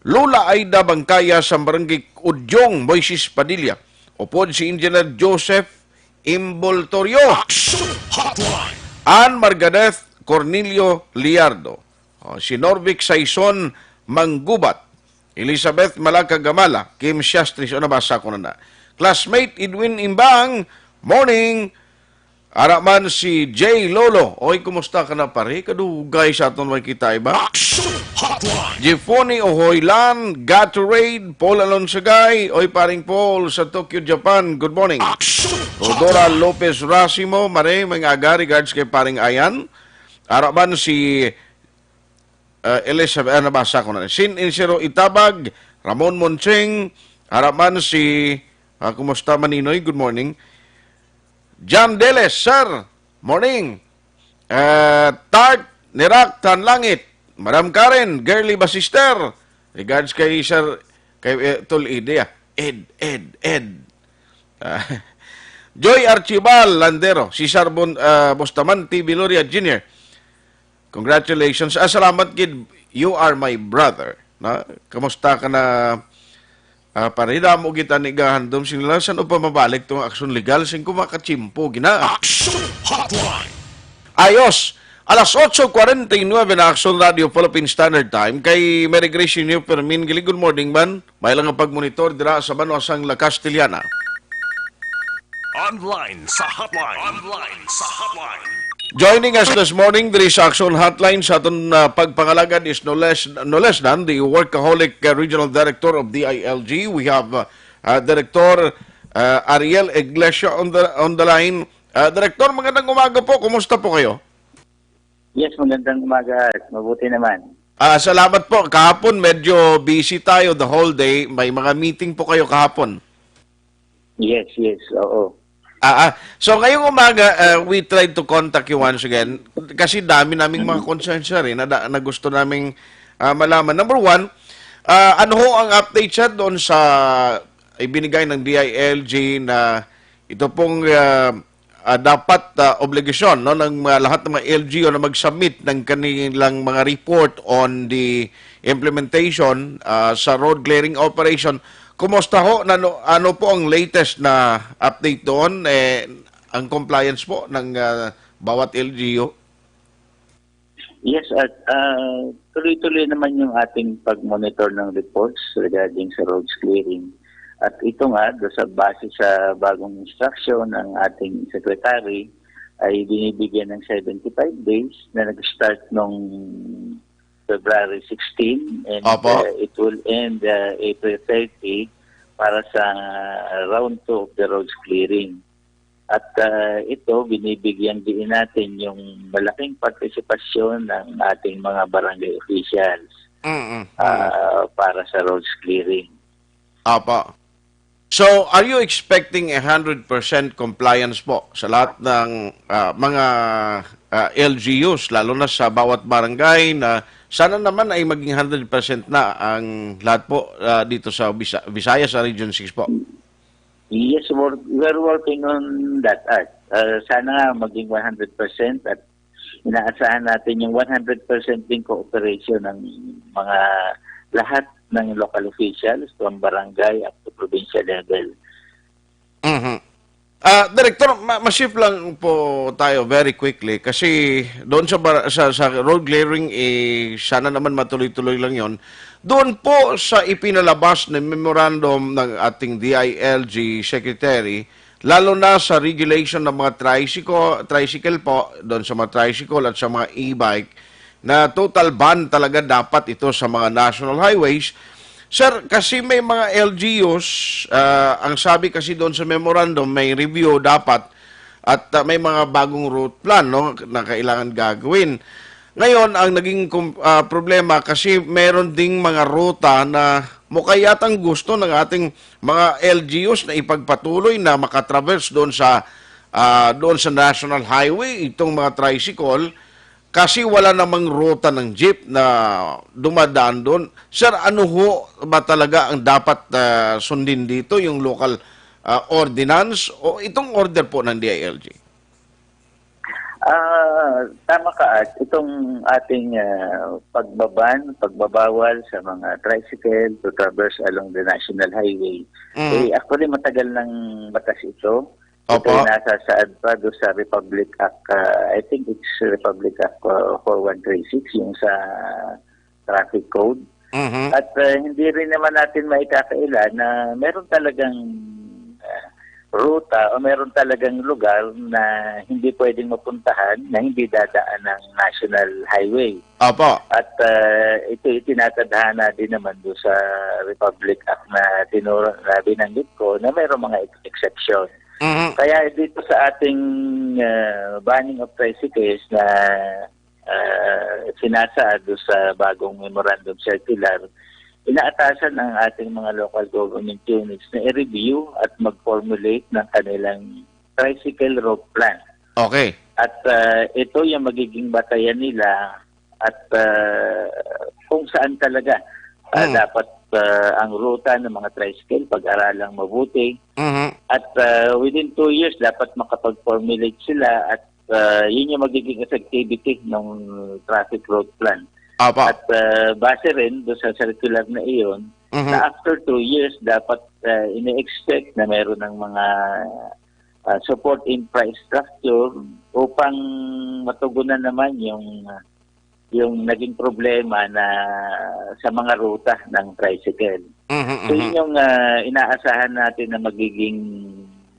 Lola Aida Bangkaya sa Barangay Udyong, Moises Padilla. Upod si Engineer Joseph Imboltorio. Action Hotline. Ann Margadeth Cornelio Liardo. O, si Norvic Saison Manggubat. Elizabeth Malacagamala, Kim Siastris, o, nabasa ko na na. Classmate Edwin Imbang, morning. Ara man si J Lolo. Oy, kumusta ka na, pare? Kadugay sa aton way kita, iba? Action Hotline. Jeffoni Ohoylan, Gatorade, Paul Alonsagay. Oy, paring Paul, sa Tokyo, Japan. Good morning. Action Rodora Hotline. Lopez Racimo, mare, mga aga, regards kay paring Ayan. Ara man si, uh, Elizabeth, ah, nabasa ko na. Sin Insero Itabag, Ramon Moncheng, ara man si, ah, kumusta, Maninoy? Good morning. John Deles, sir. Morning. Ah, Tart, Nirak, Tan Langit. Madam Karen, Girly Basister. Regards kay Sir, kay, eh, Tol Ide, ah. Ed, Ed, Ed. Ah, Joy Archibal Landero, Cesar Bon-, ah, Bustamante Viloria Junior. Congratulations. Ah, salamat gid. You are my brother. Na, kamusta ka na, ah, pare? Damo kita ni gahandom sing nila. San pa mabalik tong aksyon legal? Sing kumakachimpo, gina. Action Hotline. Ayos. Alas otso cuarenta y nueve na, Action Radio Philippine Standard Time. Kay Mary Grace Junior Fermin, gili, good morning man. May lang ang pagmonitor dira sa banwa sang La Castellana. Online sa hotline. Online sa hotline. Joining us this morning diri sa Action Hotline sa aton, uh, pagpangalagad is no less, no less than the workaholic, uh, regional director of D I L G. We have, uh, uh, Director, uh, Ariel Iglesia on the, on the line. Uh, Director, magandang umaga po. Kumusta po kayo? Yes, magandang umaga. Mabuti naman. Ah, salamat po. Kahapon medyo busy tayo the whole day. May mga meeting po kayo kahapon. Yes, yes, oo. Ah, ah. So ngayong umaga, uh, we tried to contact you once again kasi dami naming mga concerns, sir, eh, na, na gusto naming, ah, malaman. Number one, ah, ano ho ang update, sir, doon sa ibinigay ng D I L G na ito pong, ah, ah, dapat, ah, obligasyon, no, ng mga, lahat ng mga L G U na mag-submit ng kanilang mga report on the implementation, ah, sa road clearing operation. Kumusta ho? Nano-, ano po ang latest na update doon? Eh, ang compliance po ng, ah, bawat L G U? Yes, at, ah, tuloy-tuloy naman yung ating pag-monitor ng reports regarding sa roads clearing. At ito nga, do sa, base sa bagong instruction ng ating secretary, ay binibigyan ng seventy-five days na nag-start nung February sixteen, and, Opo. uh, it will end, uh, April thirty para sa round two of the roads clearing. At, uh, ito, binibigyan din natin yung malaking partisipasyon ng ating mga barangay officials, Mm-mm. uh, para sa roads clearing. Opo. So, are you expecting a hundred percent compliance po sa lahat ng, ah, mga, ah, L G Us, lalo na sa bawat barangay, na sana naman ay maging hundred percent na ang lahat po, ah, dito sa Bisa-, Visayas, sa Region six po? Yes, we're, we're working on that, Art. Ah, sana nga maging one hundred percent at inaasahan natin yung one hundred percent din cooperation ng mga lahat ng local officials from barangay up to provincial level. Mhm. Ah, Director, ma-, ma-shift lang po tayo very quickly kasi doon sa bar-, sa, sa road clearing, eh, sana naman matuloy-tuloy lang yon. Doon po sa ipinalabas na memorandum ng ating D I L G Secretary, lalo na sa regulation ng mga tricycle, tricycle po, doon sa mga tricycle at sa mga e-bike, na total ban talaga dapat ito sa mga national highways. Sir, kasi may mga L G Us, ah, ang sabi kasi doon sa memorandum, may review dapat at, ah, may mga bagong route plan, no, na kailangan gagawin. Ngayon, ang naging kum-, ah, problema kasi meron ding mga ruta na mukha yatang gusto ng ating mga L G Us na ipagpatuloy na makatraverse doon sa, ah, doon sa National Highway, itong mga tricycle, kasi wala namang ruta ng jeep na dumadaan doon. Sir, ano ho ba talaga ang dapat, ah, sundin dito? Yung local, ah, ordinance o itong order po ng D I L G? Ah, tama ka, Art. Itong ating, ah, pagbaban, pagbabawal sa mga tricycle to traverse along the National Highway, Mm. eh, actually, matagal nang batas ito. Ito Opo. Ay nasasaad pa do sa Republic Act, ah, I think it's Republic Act, ah, four one three six, yung sa traffic code. Mhm. At, ah, hindi rin naman natin maikakaila na meron talagang, ah, ruta o meron talagang lugar na hindi pwedeng mapuntahan na hindi dadaan ng national highway. Opo. At, ah, ito itinatadhana din naman do sa Republic Act na tinuro, na binanggit ko na mayroong mga ex-, exception. Mhm. Kaya dito sa ating, ah, banning of tricycles na, ah, sinasaad do sa bagong memorandum circular, inaatasan ang ating mga local government units na i-review at mag-formulate ng kanilang tricycle route plan. Okay. At, ah, ito yung magiging batayan nila at, ah, kung saan talaga, ah, Hmm. dapat, ah, ang ruta ng mga tricycle, pag-aralang mabuti. Mhm. At, ah, within two years, dapat makapag-formulate sila at, ah, yun yung magiging effectivity ng traffic route plan. Apa. At, ah, base rin doon sa circular na iyon, Mhm. na after two years, dapat, ah, ini-expect na meron ng mga, ah, support infrastructure upang matugunan naman yung, ah, yung naging problema na sa mga ruta ng tricycle. Mhm, So, mhm. yun yung, ah, inaasahan natin na magiging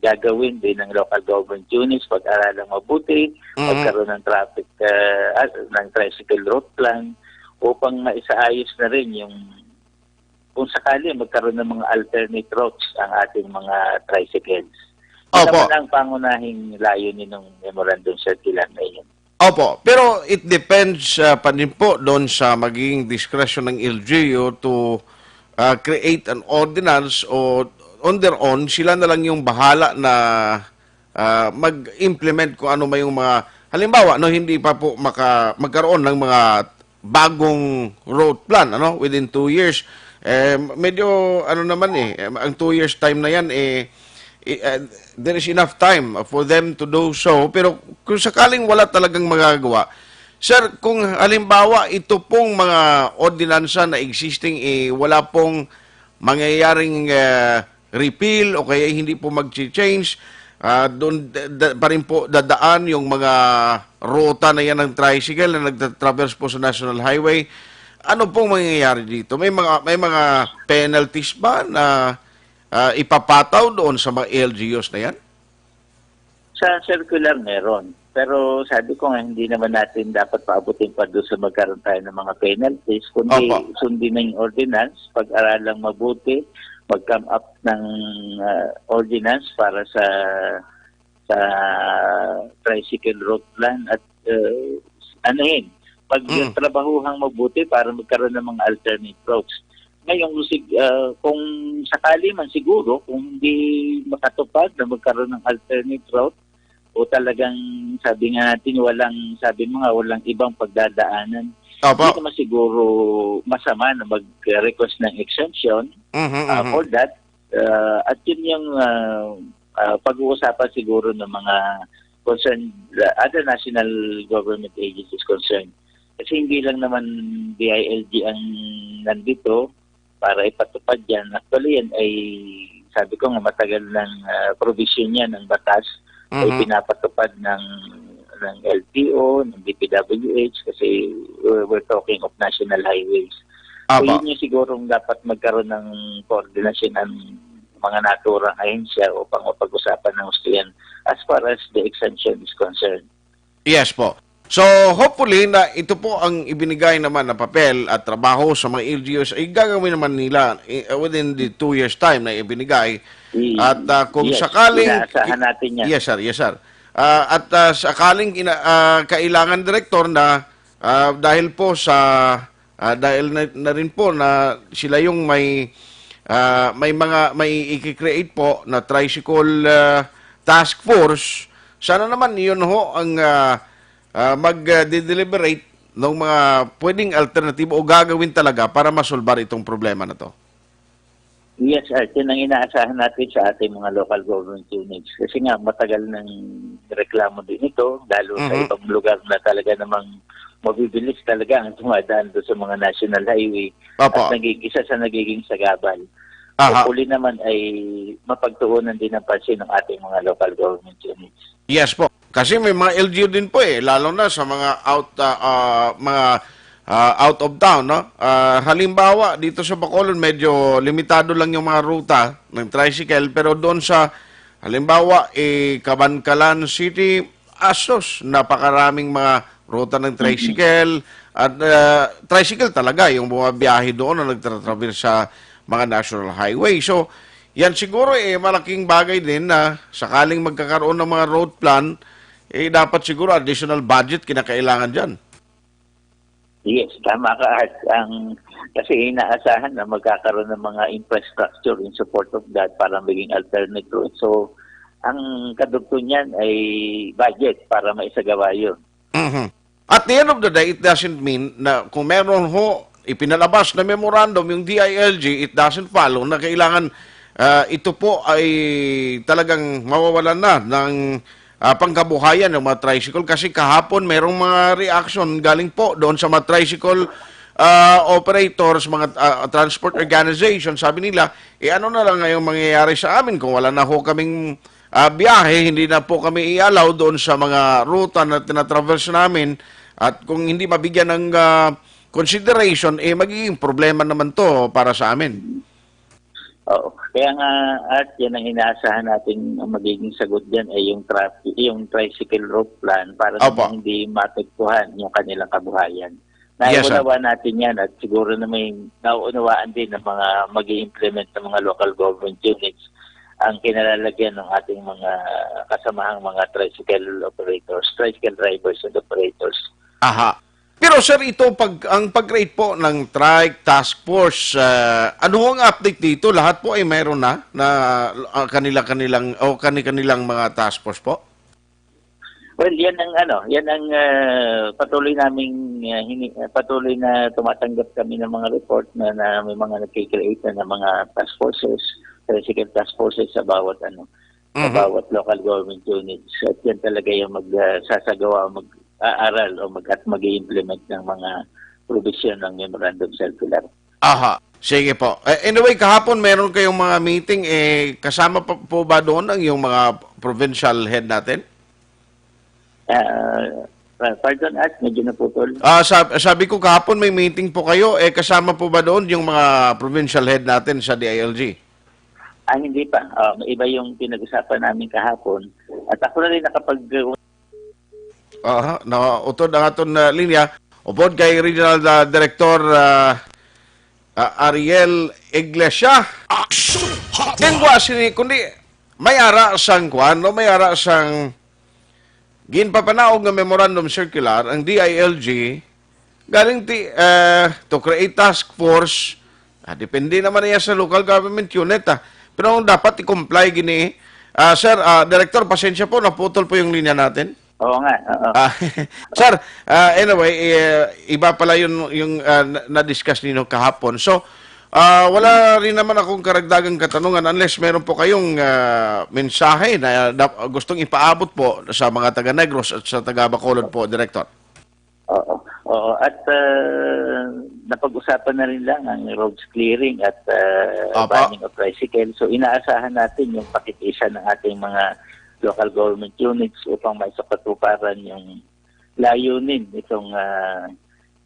gagawin din ng local government units, pag-aralang mabuti, Mhm. pagkaroon ng traffic, ah, ah, ng tricycle route plan upang maisaayos na rin yung kung sakali magkaroon ng mga alternate routes ang ating mga tricycles. Yun Opo. naman ang pangunahing layunin ng memorandum circular na iyon. Opo, pero it depends, ah, pa din po doon sa magiging discretion ng L G U to, ah, create an ordinance o on their own, sila na lang yung bahala na, ah, mag-implement kung ano may yung mga, halimbawa, no, hindi pa po maka-, magkaroon ng mga bagong road plan, ano, within two years. Eh, medyo, ano naman eh, ang two years time na yan, eh, i- uh, there is enough time for them to do so. Pero kung sakaling wala talagang magagawa, sir, kung halimbawa ito pong mga ordinansa na existing, eh, wala pong mangyayaring uh, repeal o kaya hindi po mag-change, uh, doon da- da- pa rin po dadaan yung mga ruta na yan ng tricycle na nagtatraverse po sa National Highway. Ano pong mangyayari dito? May mga may mga penalties ba na uh, ipapataw doon sa mga L G Us na yan? Sa circular meron. Pero sabi ko nga, hindi naman natin dapat paabutin pa doon sa magkaroon tayo ng mga penalties, kundi Opo. Sundin na yung ordinance, pag-aralang mabuti, mag-come up ng uh, ordinance para sa sa tricycle route plan at uh, anuhin, pagtrabahuhang mabuti para magkaroon ng mga alternate routes. Ngayon, sig- uh, kung sakali man siguro, kung hindi makatupad na magkaroon ng alternate route, o talagang sabi nga natin, walang, sabi mo nga, walang ibang pagdadaanan, Opo. Hindi naman siguro masama na mag-request ng exemption Mhm, uh, mhm. for that. Uh, at yun yung uh, uh, pag-uusapan siguro ng mga concerned, uh, other national government agencies concerned. Kasi hindi lang naman D I L G ang nandito para ipatupad yan. Actually, yan ay, sabi ko nga, matagal ng uh, provision yan ng batas ay Mhm. pinapatupad ng ng L T O, ng D P W H, kasi we're, we're talking of national highways. So Apo. Yun yung sigurong dapat magkaroon ng koordinasyon ng mga naturang ahensya upang mapag-usapan ng gusto yan as far as the exemption is concerned. Yes po. So, hopefully na ito po ang ibinigay naman na papel at trabaho sa mga L G Us ay gagawin naman nila eh, within the two years time na ibinigay. Mm. At ah, kung Yes, sakaling inaasahan natin yan. Yes, sir. Yes, sir. Ah, at ah, sakaling ina- ah, kailangan, Director, na ah, dahil po sa ah, dahil na, na rin po na sila yung may ah, may mga may i-create po na tricycle ah, task force, sana naman yun ho ang ah, ah, mag-deliberate ng mga pwedeng alternatibo o gagawin talaga para masolbar itong problema na to. Yes, Art, yun ang inaasahan natin sa ating mga local government units. Kasi nga, matagal nang reklamo din ito, lalo sa Mhm. ibang lugar na talaga namang mabibilis talaga ang dumadaan doon sa mga national highway Opo. At nagig- isa sa nagiging sagabal. Aha. Hopefully naman ay mapagtuunan din ang pansin ng ating mga local government units. Yes po. Kasi may mga L G U din po eh, lalo na sa mga out ah, ah, mga ah, out of town, no? Ah, halimbawa, dito sa Bacolod medyo limitado lang yung mga ruta ng tricycle, pero doon sa halimbawa, eh, Kabankalan City, asos, napakaraming mga ruta ng tricycle at ah, tricycle talaga yung mga biyahe doon na nagtatraverse sa mga national highway. So, yan siguro eh malaking bagay din na sakaling magkakaroon ng mga road plan, eh dapat siguro additional budget kinakailangan diyan. Yes, tama ka, Art. Ang, kasi inaasahan na magkakaroon ng mga infrastructure in support of that para maging alternate route. So, ang kadugtong niyan ay budget para maisagawa yun. Mhm. At the end of the day, it doesn't mean na kung meron ho ipinalabas na memorandum yung D I L G, it doesn't follow na kailangan ah, ito po ay talagang mawawalan na ng ah, pangkabuhayan ng mga tricycle kasi kahapon merong mga reaction galing po doon sa mga tricycle ah, operators, mga ah, transport organization, sabi nila, eh ano na lang ngayong mangyayari sa amin kung wala na ho kaming ah, biyahe, hindi na po kami i-allow doon sa mga ruta na tinatraverse namin at kung hindi mabigyan ng ah, consideration, eh magiging problema naman to para sa amin. Oo. Kaya nga, at yan ang inaasahan natin ang magiging sagot dyan ay yung traffic, yung tricycle route plan para Opo. Naman hindi maapektuhan yung kanilang kabuhayan. Yes, sir. Nauunawa natin yan at siguro na may nauunawaan din ng mga mag-i-implement ng mga local government units ang kinalalagyan ng ating mga kasamahang mga tricycle operators, tricycle drivers and operators. Aha. Pero sir, ito pag ang pag-create po ng trike task force, ah, ano ang update dito? Lahat po ay mayroon na na ah, kanila-kanilang o kani-kanilang mga task force po? Well, yan ang ano, yan ang ah, patuloy naming ah, hini, ah, patuloy na tumatanggap kami ng mga report na, na may mga nagki-create na ng mga task forces, tricycle task forces sa bawat ano. sa Mhm. bawat local government units. At yan talaga yung mag, ah, sasagawa, mag-aaral o mag-, at mag-i-implement ng mga provision ng memorandum circular. Aha. Sige po. Eh, anyway, kahapon meron kayong mga meeting, eh, kasama pa po ba doon ang yung mga provincial head natin? Ah, pa-, pardon, Art, medyo naputol. Ah, sab-, sabi ko kahapon may meeting po kayo, eh, kasama po ba doon yung mga provincial head natin sa D I L G? Ah, hindi pa. Ah, iba yung pinag-usapan namin kahapon. At ako na rin nakapag- Aha, nautod ang aton, ah, linya. Upod kay Regional, ah, Director, ah, ah, Ariel Iglesia. Action Hotline. Yan, wa sini, kundi may ara sang kwan, no? May ara sang ginpapanaog nga memorandum circular ang D I L G galing ti, eh, to create task force. Ah, depende naman niya sa local government unit, ah. Pero ang dapat i-comply gini, ah, sir, ah, Director, pasensya po, naputol po yung linya natin. Oo nga, oo. Ah, sir, ah, anyway, eh, iba pala yun yung, ah, na- na-discuss ninyo kahapon. So, ah, wala rin naman akong karagdagang katanungan unless meron po kayong, ah, mensahe na, na gustong ipaabot po sa mga taga Negros at sa taga Bacolod po, Director. Oo. Oo. At, ah, napag-usapan na rin lang ang roads clearing at, ah, Apa. banning of tricycle. So, inaasahan natin yung pakikisa ng ating mga local government units upang maisakatuparan yung layunin itong, ah,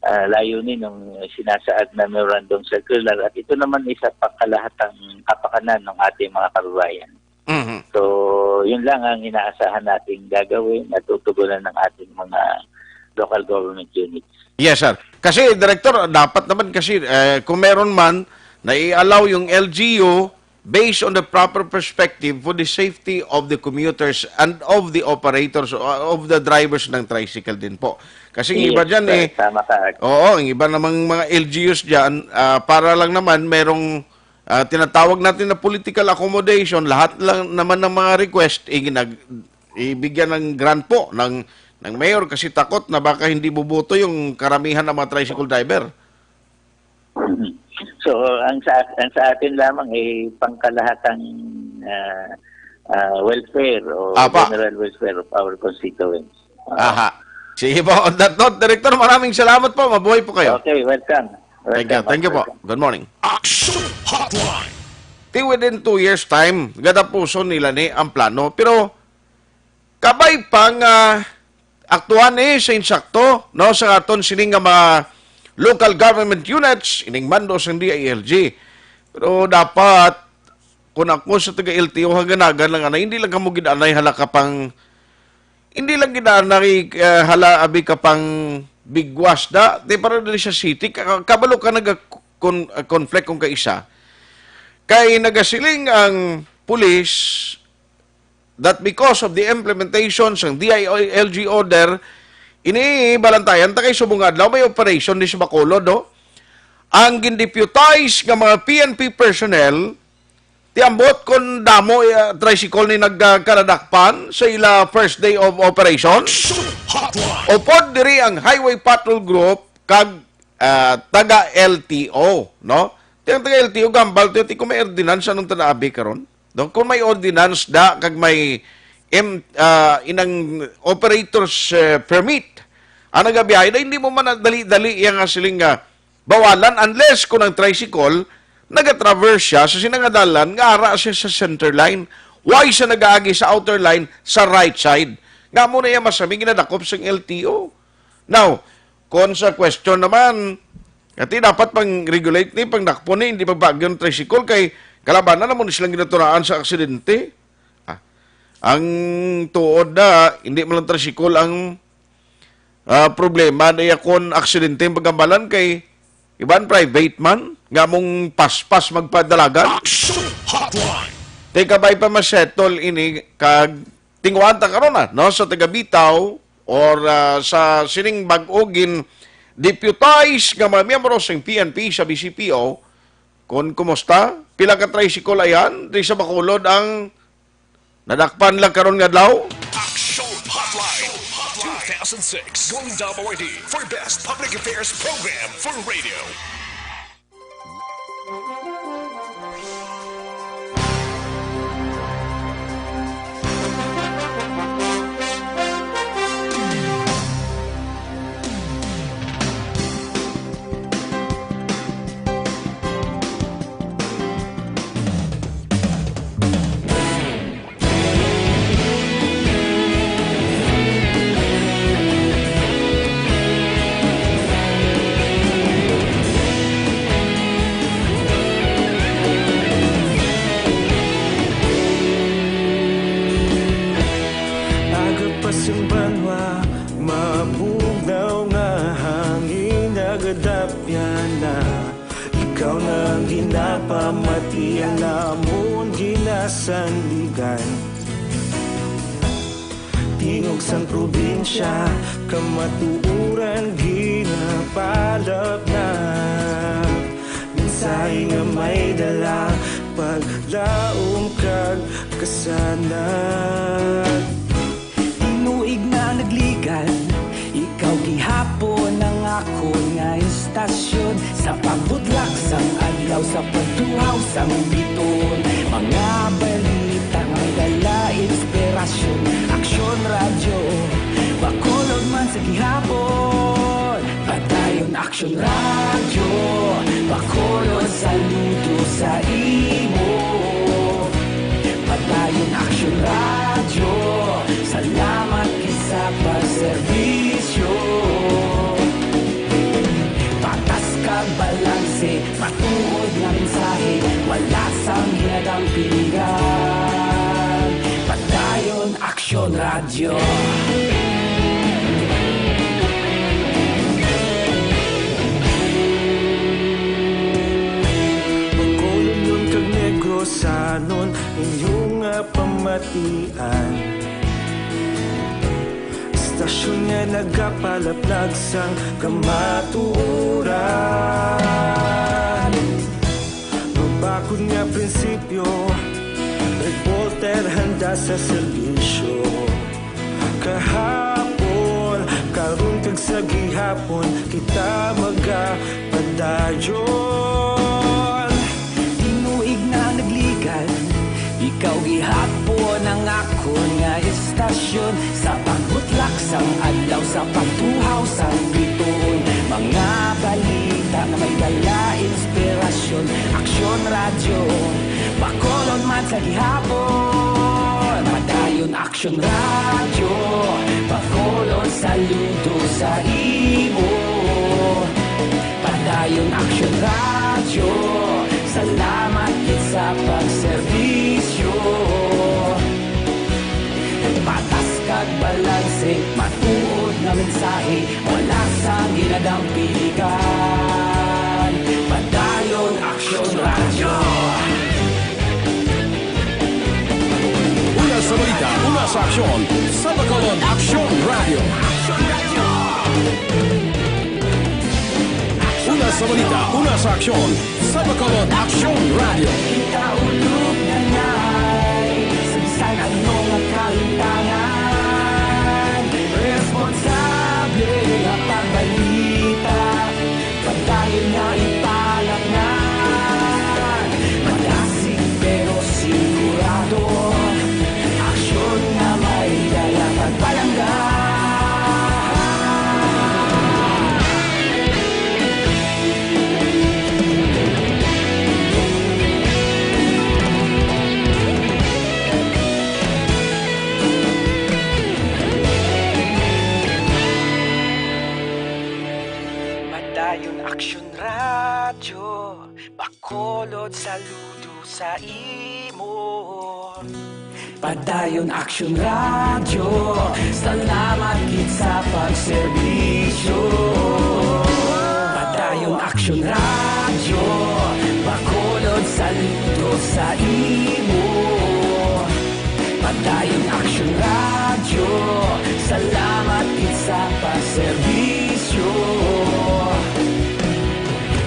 ah, layunin ng sinasaad na memorandum circular. At ito naman isa pangkalahatang kapakanan ng ating mga kababayan. Mhm. So, yun lang ang inaasahan nating gagawin at tutugunan ng ating mga local government units. Yes, sir. Kasi, Director, dapat naman kasi, eh, kung meron man, na i-allow yung L G U based on the proper perspective for the safety of the commuters and of the operators, uh, of the drivers ng tricycle din po. Kasi yung iba Yes, dyan, sir. eh, Tama ka, Art. Oo, yung iba namang mga L G Us dyan, ah, para lang naman merong, ah, tinatawag natin na political accommodation, lahat lang naman ng mga request, eh, ginag-, ibigyan ng grant po ng, ng mayor kasi takot na baka hindi buboto yung karamihan ng mga tricycle driver. So, ang sa, ang sa atin lamang ay pangkalahatang, ah, ah, welfare o Apa. general welfare of our constituents. Ah. Aha. Sige po, on that note, Director, maraming salamat po. Mabuhay po kayo. Okay, welcome. Thank you. Welcome, Thank you po. welcome. Good morning. Action Hotline. Ti within two years time, gatapuson nila ni ang plano. Pero kabay pa nga aktuhan ni sa insakto, no, sa aton sini nga mga local government units, ining mando sang D I L G. Pero dapat, kung ako sa taga L T O, haganagan lang, ana, hindi lang kamo gid anay hala ka pang, hindi lang gid anay, eh, hala abi ka pang bigwas da, di para diri sa city, ka-, kabalo ka naga kon-, ah, conflict kung kaisa. Kay nagasiling ang pulis that because of the implementation sang D I L G order, ini balantayan ta kay subong nga adlaw may operation ni sa Bacolod, no? Ang gindeputize nga mga P N P personnel, ti ambot kon damo, eh, tricycle ni nagkaradakpan sa ila first day of operation. Action Hotline. Upod diri ang Highway Patrol Group kag, ah, taga L T O, no? Ti ang taga L T O gambal ti, ti kung may ordinance, anong tanaabi karon? No? Kung may ordinance da kag may im-, ah, inang operator's, eh, permit, ang nagabiyahe na hindi mo man dali-dali iya nga siling nga bawalan unless kung ang tricycle nagatraverse siya sa sina nga dalan nga ara siya sa center line. Why siya nagaagi sa outer line sa right side? Nga mo na iya masami ginadakop sang L T O. Now, kung sa question naman, ati dapat pang-regulate ni, pangdakpon ni, hindi pagbagyo ng tricycle kay kalabanan naman silang ginaturaan sa aksidente. Ah, ang tuod na, hindi man lang tricycle ang, ah, problema na iya kon aksidente ang pagkambalan kay iban private man, nga mong paspas magpadalagan. Action Hotline. Teka, bay pa masettle ini kag tinguhaan ta karon na, no, sa taga Bitaw or, ah, sa sining bag-o gin-deputize nga mga miyembro sang P N P sa B C P O, kung kumusta? Pila ka tricycle ayan? Di sa Bacolod ang nadakpan lang karon nga adlaw? Action Hotline two thousand six. Going Double R D for Best Public Affairs Program for Radio. Pamatian namon ginasandigan, tingog sang probinsya, kamatuoran ginapalapnap. Mensahe nga may dala, paglaom kag kasanag. Tinuig na nagligan, ikaw gihapon ang akon nga istasyon. Sa pagbutlak sang adlaw, sa pagtuhaw sang bituon, mga balita nga may dala inspirasyon. Aksyon Radyo, Bacolod man sa gihapon. Padayon Aksyon Radyo, Bacolod, saludo sa imo. Padayon Aksyon Radyo, salamat gid sa pagserbisyo. Patas kag balanse, matuod nga mensahe, wala sang ginadampingan. Padayon Aksyon Radyo. Bacolodnon kag Negrosanon, inyo nga pamatian. Istasyon nga nagapalaplag sang kamatuoran. Mabakod nga prinsipyo, reporter handa sa serbisyo. Kahapon, karon kag sa gihapon, kita magapadayon. Tinuig na nagligan, ikaw gihapon ang akon nga istasyon. Sa pagbutlak sang adlaw, sa pagtuhaw sang bituon, mga balita nga may dala inspirasyon. Aksyon Radyo, Bacolod man sa gihapon. Padayon Aksyon Radyo, Bacolod, saludo sa imo. Padayon Aksyon Radyo, salamat gid sa pagserbisyo. Patas kag balanse, matuod nga mensahe, wala sang ginadampingan. Padayon Aksyon Radyo. Una sa balita, una sa aksyon, sa Bacolod Aksyon Radyo. Una sa balita, una sa aksyon, sa Bacolod Aksyon Radyo. Kita ulog na ngay, sa bisan ano nga kalimtangan, responsable nga pagbalita, padayon nga ipalapnan, madasig pero sigurado, aksyon nga may dala pagpalangga. Padayon Aksyon Radyo, Bacolod, saludo sa imo. Padayon Aksyon Radyo, salamat gid sa pagserbisyo. Padayon Aksyon Radyo, Bacolod, saludo sa imo. Padayon Aksyon Radyo, salamat gid sa pagserbisyo.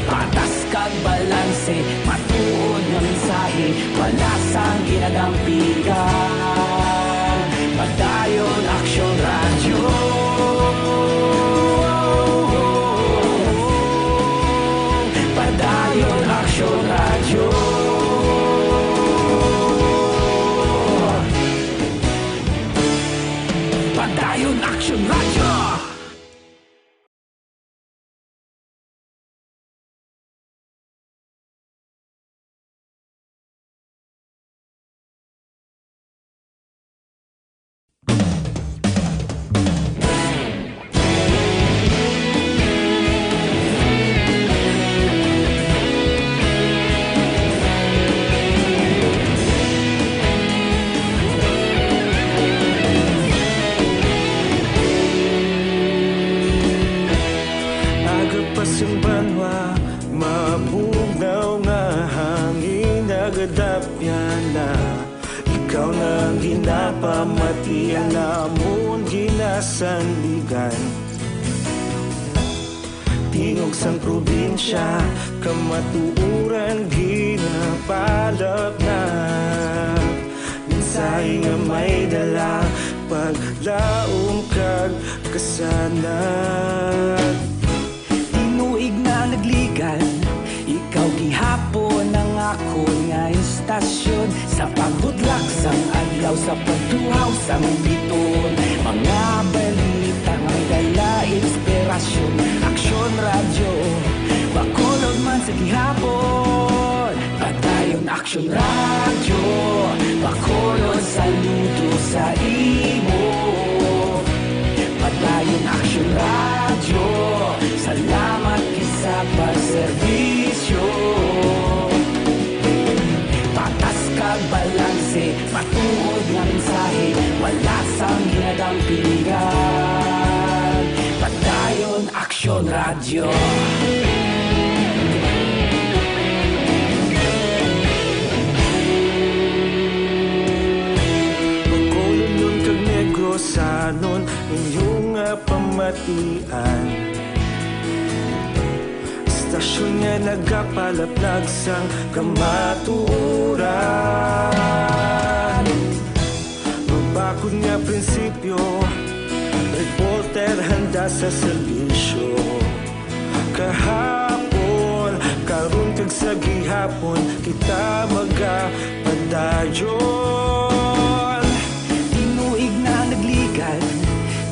Patas kag balanse, matuod nga mensahe, wala sang ginadampigan. Padayon Aksyon Radyo. Padayon Aksyon Radyo. Padayon Aksyon Radyo. Pamatian namon ginasandigan, tingog sang probinsya, kamatuoran ginapalapnag. Mensahe nga may dala, paglaom kag kasanag. Tinuig na nagligan, ikaw gihapon ang akon nga istasyon. Sa pagbutlak sang adlaw, sa pagtuhaw sang biton, mga balita nga may dala inspirasyon. Aksyon Radyo, Bacolod man sa gihapon. Padayon Aksyon Radyo, Bacolod, saludo sa imo. Padayon Aksyon Radyo, salamat gid sa pagserbisyo. Patas kag balanse, matuod nga mensahe, wala sang ginadampingan. Padayon Aksyon Radyo. Bacolodnon kag Negrosanon, inyo nga pamatian. Istasyon nga nagapalaplag sang kamatuoran. Mabakod nga prinsipyo, reporter handa sa serbisyo. Kahapon, karon kag sa gihapon, kita magapadayon. Tinuig na nagligan,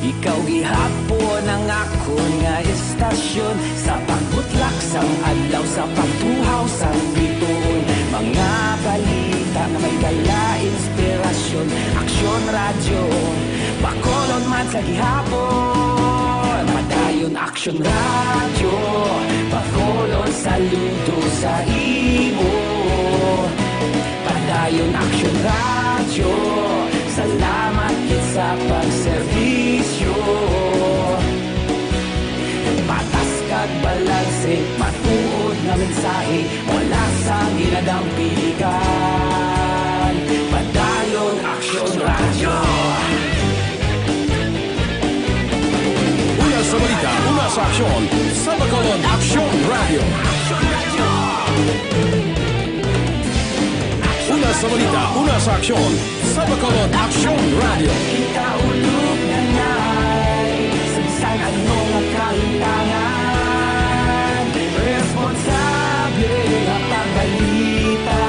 ikaw gihapon ang akon nga istasyon. Sa pagbutlak sang adlaw, sa pagtuhaw sang biton, mga balita nga may dala inspirasyon. Aksyon Radyo, Bacolod man sa gihapon. Padayon Aksyon Radyo, Bacolod, saludo sa imo. Padayon Aksyon Radyo, salamat gid sa pagserbisyo. Patas kag balanse, matuod nga mensahe, wala sang ginadampingan. Padayon Aksyon Radyo. Una sa balita, una sa aksyon, sa Bacolod Aksyon Radyo. Una sa balita, una sa aksyon, sa Bacolod Aksyon Radyo. Kita ulog na nay, sa bisan ano nga kalimtangan, responsable nga pagbalita,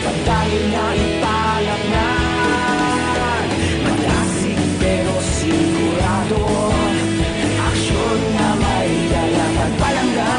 padayon nga ipalapngan. Madasig pero sigurado, aksyon nga may dala pagpalangga.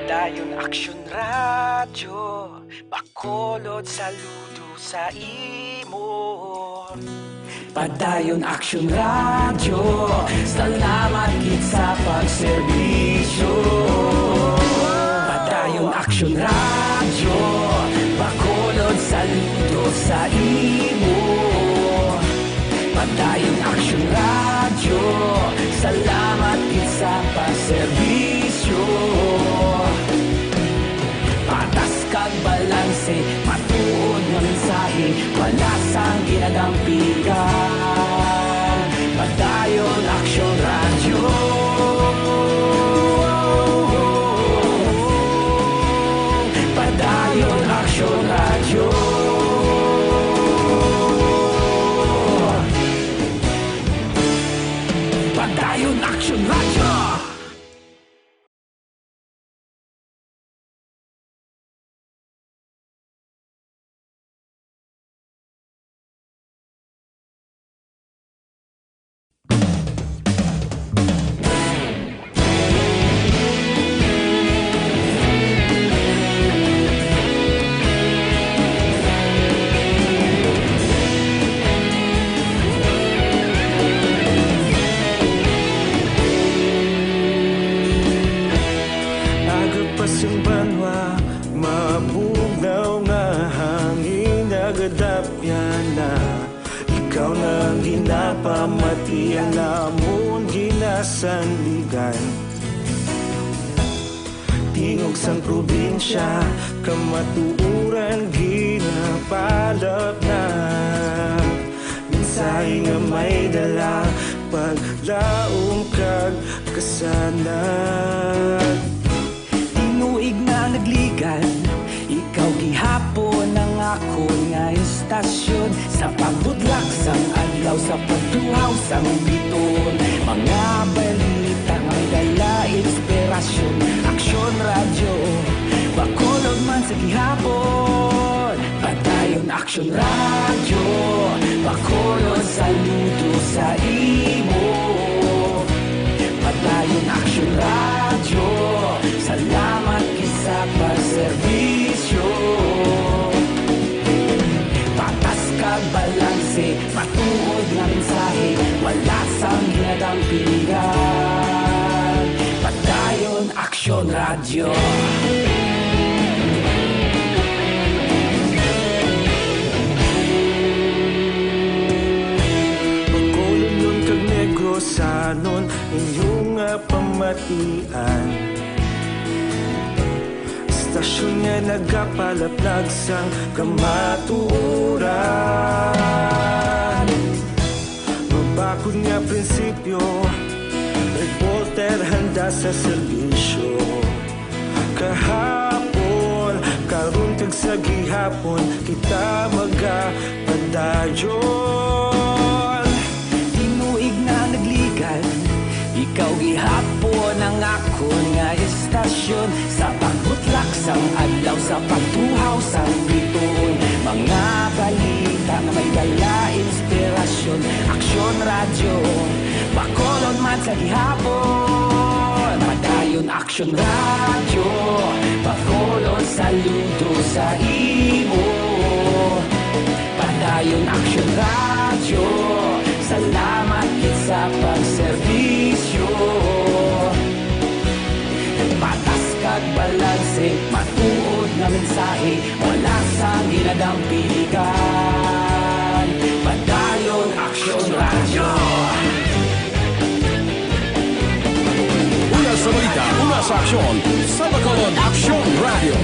Padayon Aksyon Radyo, Bacolod, saludo sa imo. Padayon Aksyon Radyo, salamat gid sa pagserbisyo. Padayon Aksyon Radyo, Bacolod, saludo sa imo. Padayon Aksyon Radyo, salamat gid sa pagserbisyo. Patas kag balanse, matuod nga mensahe, wala sang ginadampingan. Padayon Aksyon Radyo. Padayon Aksyon Radyo. Ang ginapamatian namon ginasandigan, tingog sang probinsya, kamatuoran ginapalapnag. Mensahe nga may dala, paglaom kag kasanag. Tinuig nga nagligan, ikaw gihapon ang akon nga istasyon. Sa pagbudlak sang adlaw, sa pagtuhaw sang bituon, mga balita nga may dala inspirasyon. Aksyon Radyo, Bacolod man sa gihapon. Padayon Aksyon Radyo, Bacolod, saludo sa imo. Padayon Aksyon Radyo, salamat gid sa pagserbisyo. Patas kag balanse, matuod nga mensahe, wala sang ginadampigan. Padayon Aksyon Radyo. Bacolodnon kag Negrosanon, inyo nga pamatian. Istasyon nga nagapalaplag sang kamatuoran. Mabakod nga prinsipyo, reporter handa sa serbisyo. Kahapon, karon, kag sa gihapon, kita magapadayon. Tinuig nga nagligan, ikaw gihapon ang akon nga istasyon. Sa pagbutlak sang adlaw, sa pagtuhaw sang bituon, mga balita nga may dala inspirasyon. Aksyon Radyo, Bacolod man sa gihapon. Padayon Aksyon Radyo, Bacolod, saludo sa imo. Padayon Aksyon Radyo, salamat gid sa pagserbisyo. Patas kag balanse, matuod nga mensahe, wala sang ginadampigan. Padayon Aksyon Radyo. Una sa balita, una sa aksyon, sa Bacolod Aksyon Radyo.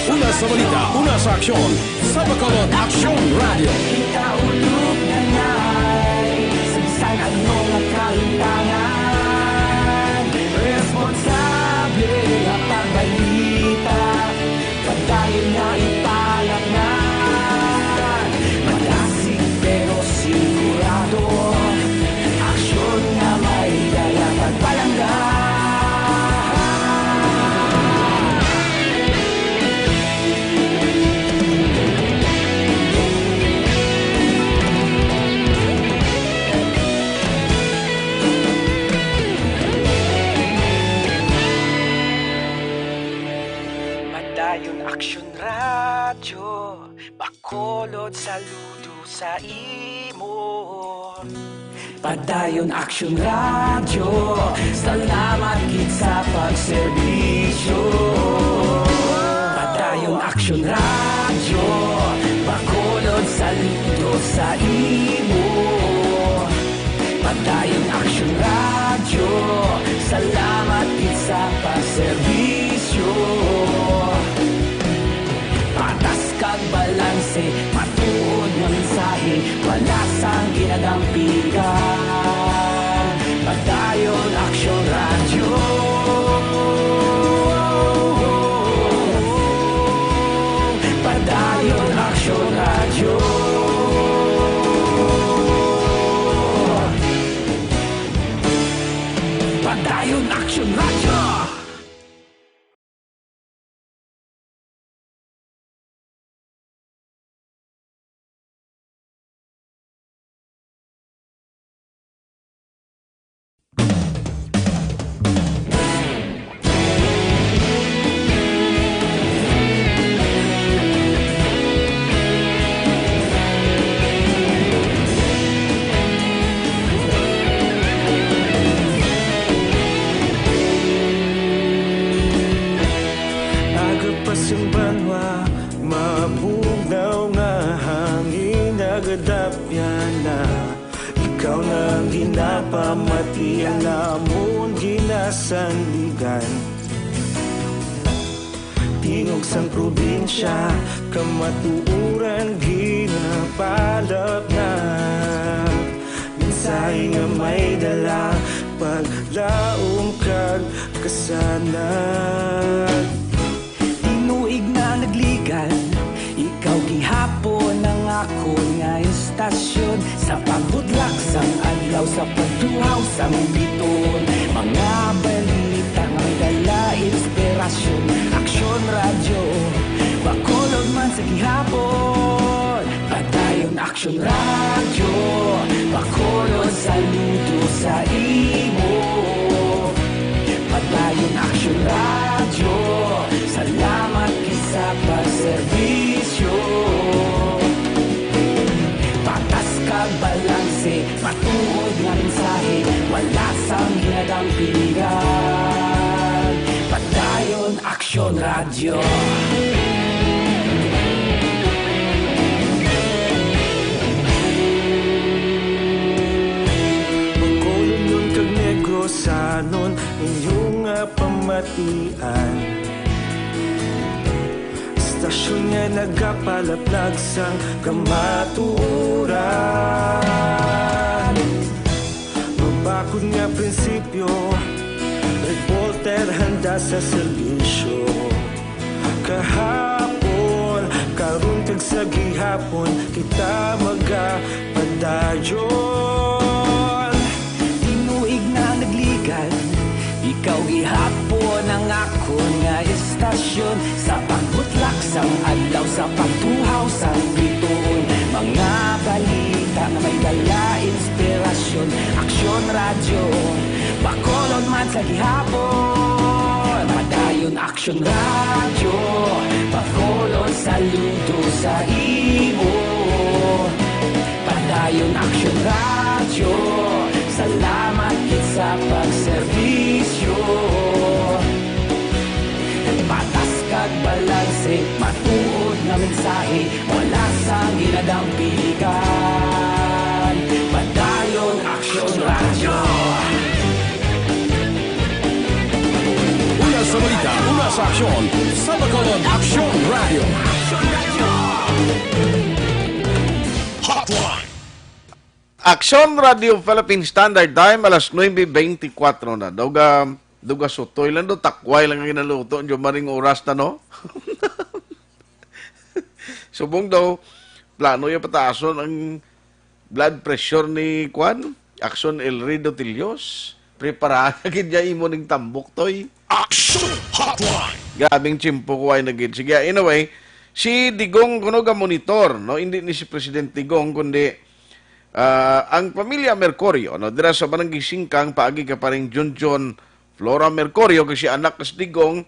Una sa balita, una sa aksyon, sa Bacolod Aksyon Radyo. Kita ulog na nay, sa bisan ano nga kahintangan, responsable nga pagbalita, padayon nga ipalapngan. Madasig pero sigurado, aksyon nga may dala pagpalangga. Padayon Aksyon Radyo, Bacolod, saludo sa imo. Padayon Aksyon Radyo, salamat gid sa pagserbisyo. Padayon Aksyon Radyo, Bacolod, saludo sa imo. Padayon Aksyon Radyo, salamat gid sa pagserbisyo. Patas kag balanse, matuod nga mensahe, wala sang ginadampigan. Padayon Aksyon Radyo. Padayon Aksyon Radyo. Padayon Aksyon Radyo. Dapyana, ikaw na ang ginapamati, ang amon ginasandigan. Tingog sang probinsya, kamatuoran ginapalapnap. Mensahe nga may dala, paglaom kag kasanag. Tinuig na nagligan, ikaw gihapon ang akon nga istasyon. Sa pagbudlak sang adlaw, sa pagtuhaw sang bituon, mga balita nga may dala inspirasyon. Aksyon Radyo, Bacolod man sa gihapon. Padayon Aksyon Radyo, Bacolod, saludo sa imo. Padayon Aksyon Radyo, salamat gid sa pagserbisyo. Patas kag balanse, matuod nga mensahe, wala sang ginadampigan. Padayon Aksyon Radyo. Bacolod kag Negrosanon, inyo nga pamatian. Istasyon nga nagapalaplag sang kamatuoran. Mabakod nga prinsipyo, reporter handa sa serbisyo. Kahapon, karon kag sa gihapon, kita magapadayon. Tinuig na nagligan, ikaw gihapon ang akon nga istasyon. Sa pagbutlak sang adlaw, sa pagtuhaw sang bituon, mga balita nga may dala inspirasyon. Aksyon Radyo, Bacolod man sa gihapon. Padayon Aksyon Radyo, Bacolod, saludo sa imo. Padayon Aksyon Radyo, salamat gid sa pagserbisyo. Patas kag balanse, matuod nga mensahe, wala sang ginadampigan. Padayon Aksyon Radyo. Una sa balita, una sa aksyon, sa Bacolod, Aksyon Radyo. Hotline. Aksyon Radio Philippine Standard Time, alas nuebe beintikwatro na. Duga, duga sutoy lang do, takway lang ang ginaluto, medyo maring oras na, no? Subong daw, plano niya pataason ang blood pressure ni, kwan, Aksyon El Rey Dotillos. Preparahan na gid niya imo ning tambok, Toy. Aksyon Hotline. Grabing tiyempo ko ay nagid. Sige, anyway, si Digong kuno ga monitor, no? Hindi ni si President Digong, kundi, ah, ang pamilya Mercurio, no? Dira sa Barangay Singkang, paagi ka paring Junjun Flora Mercurio, kasi anak ka si Digong.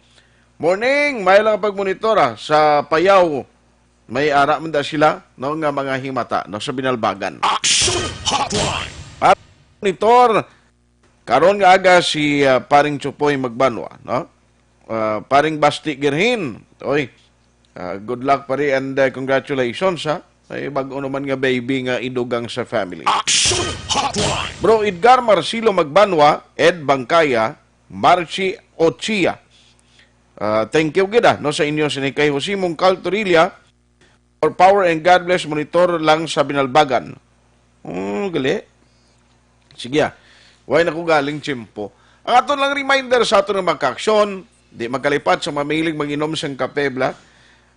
Morning, may lang pagmonitor, ah, sa Payaw. May ara man da sila, no, nga mga himata, no, sa Binalbagan. Aksyon Hotline. At monitor, karon nga aga si, ah, paring Chupoy Magbanwa, no? Ah, paring Basti Girhin. Oy, ah, good luck, pare, and, ah, congratulations, ha. Ay, bag-o naman nga baby nga idugang sa family. Aksyon Hotline. Bro Edgar Marcelo Magbanwa, Ed Bangkaya, Marchi Ochia. Ah, thank you gid, ah, no, sa inyo sini kay Jose Mongcal Torilla, for power and God bless, monitor lang sa Binalbagan. Oh, gali. Sige, ah. Way na ko galing tiyempo. Ang aton lang reminder sa aton nga mga kaaksyon, di magkalipat sa mamilig mag-inom sang kape, bla.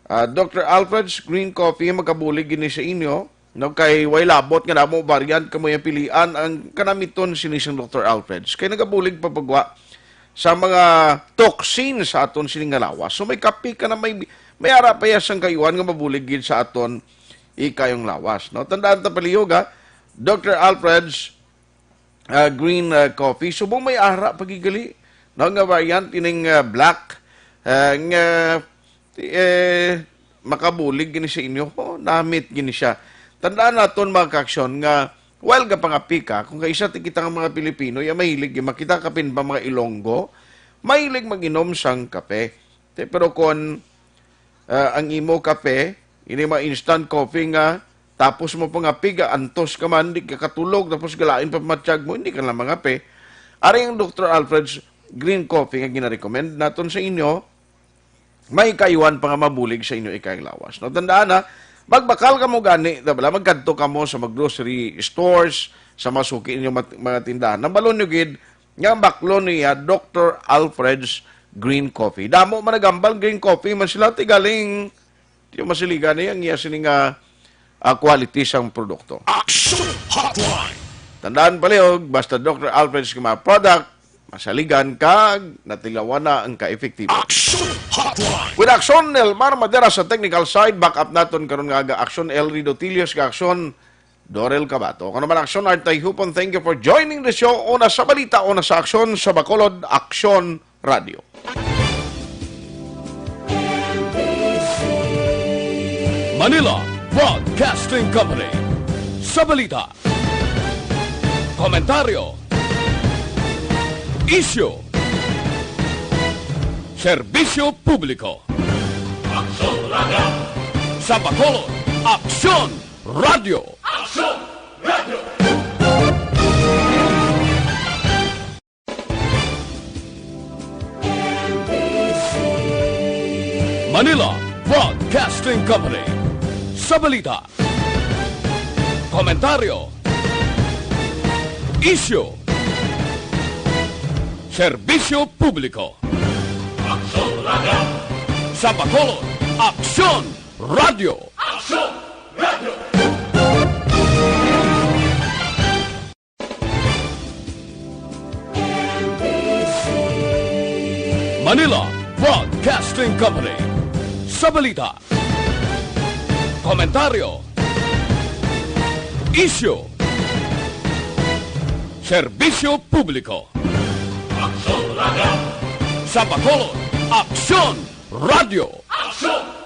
Ah, Doctor Alfred's Green Coffee, makabulig gini sa inyo. No, kay way labot nga damo variant kamo yang pilian ang kanamiton sini sang Doctor Alfred's. Kay nagabulig pa pagwa sa mga toxin sa aton sini nga lawas. So may kape ka na may, may ara pa ya sang kayuhan nga mabulig gid sa aton ikayong lawas. No, tandaan ta palihog, ha, Doctor Alfred's ah, green, ah, coffee. Subong may ara pa gid gali, no, nga variant ining, ah, black, ah, nga, eh, makabulig gini sa inyo. Oh, namit gini siya. Tandaan naton, mga kaaksyon, nga while gapangapi ka, kung kaisa ti kita nga mga Pilipino, ya mahilig yung makita kapin ba mga Ilonggo, mahilig mag-inom sang kape. Te, pero kon, ah, ang imo kape, ini mga instant coffee nga Tapos mo pa nga piga, antos ka man, di ka katulog, tapos galain pa matiyag mo, hindi ka na mangape. Ari ang Doktor Alfred's Green Coffee nga ginarecommend naton sa inyo, may kaiwan pa nga mabulig sa inyo ikayang lawas. No, tandaan na, magbakal ka mo gani, da bala, magkadto ka mo sa mga grocery stores, sa mga suki ninyo mat-, mga tindahan. Nabalo nyo gid, nga ang baklon niya, Doktor Alfred's Green Coffee. Damo man nagambal, green coffee man sila, tigaling, di masiligan niya, ang iya sini nga, ah, quality sang produkto. Action Hotline. Tandaan, palihog, basta Doktor Alfred's nga mga product, masaligan kag natilawan na ang ka-epektibo. Action Hotline. With Action Elmar Madera sa technical side, back up naton karon nga aga, Action El Ridotillos, ka Action Dorel Cabato. Kano man, Action Art Tayhupon, thank you for joining the show. Una sa balita, una sa aksyon, sa Bacolod, Action Radio. Manila Broadcasting Company. Sa balita, komentaryo, isyu, serbisyo publiko. Aksyon Radio. Sa Bacolod, Aksyon Radio. Aksyon Radio. Manila Broadcasting Company. Sa balita, komentaryo, isyu, serbisyo publiko. Aksyon Radio. Sa Bacolod, Aksyon Radio. Aksyon Radio. Manila Broadcasting Company. Sa balita, komentaryo, isyu, serbisyo publiko. Aksyon Radio. Sa Bacolod, Aksyon Radio. Aksyon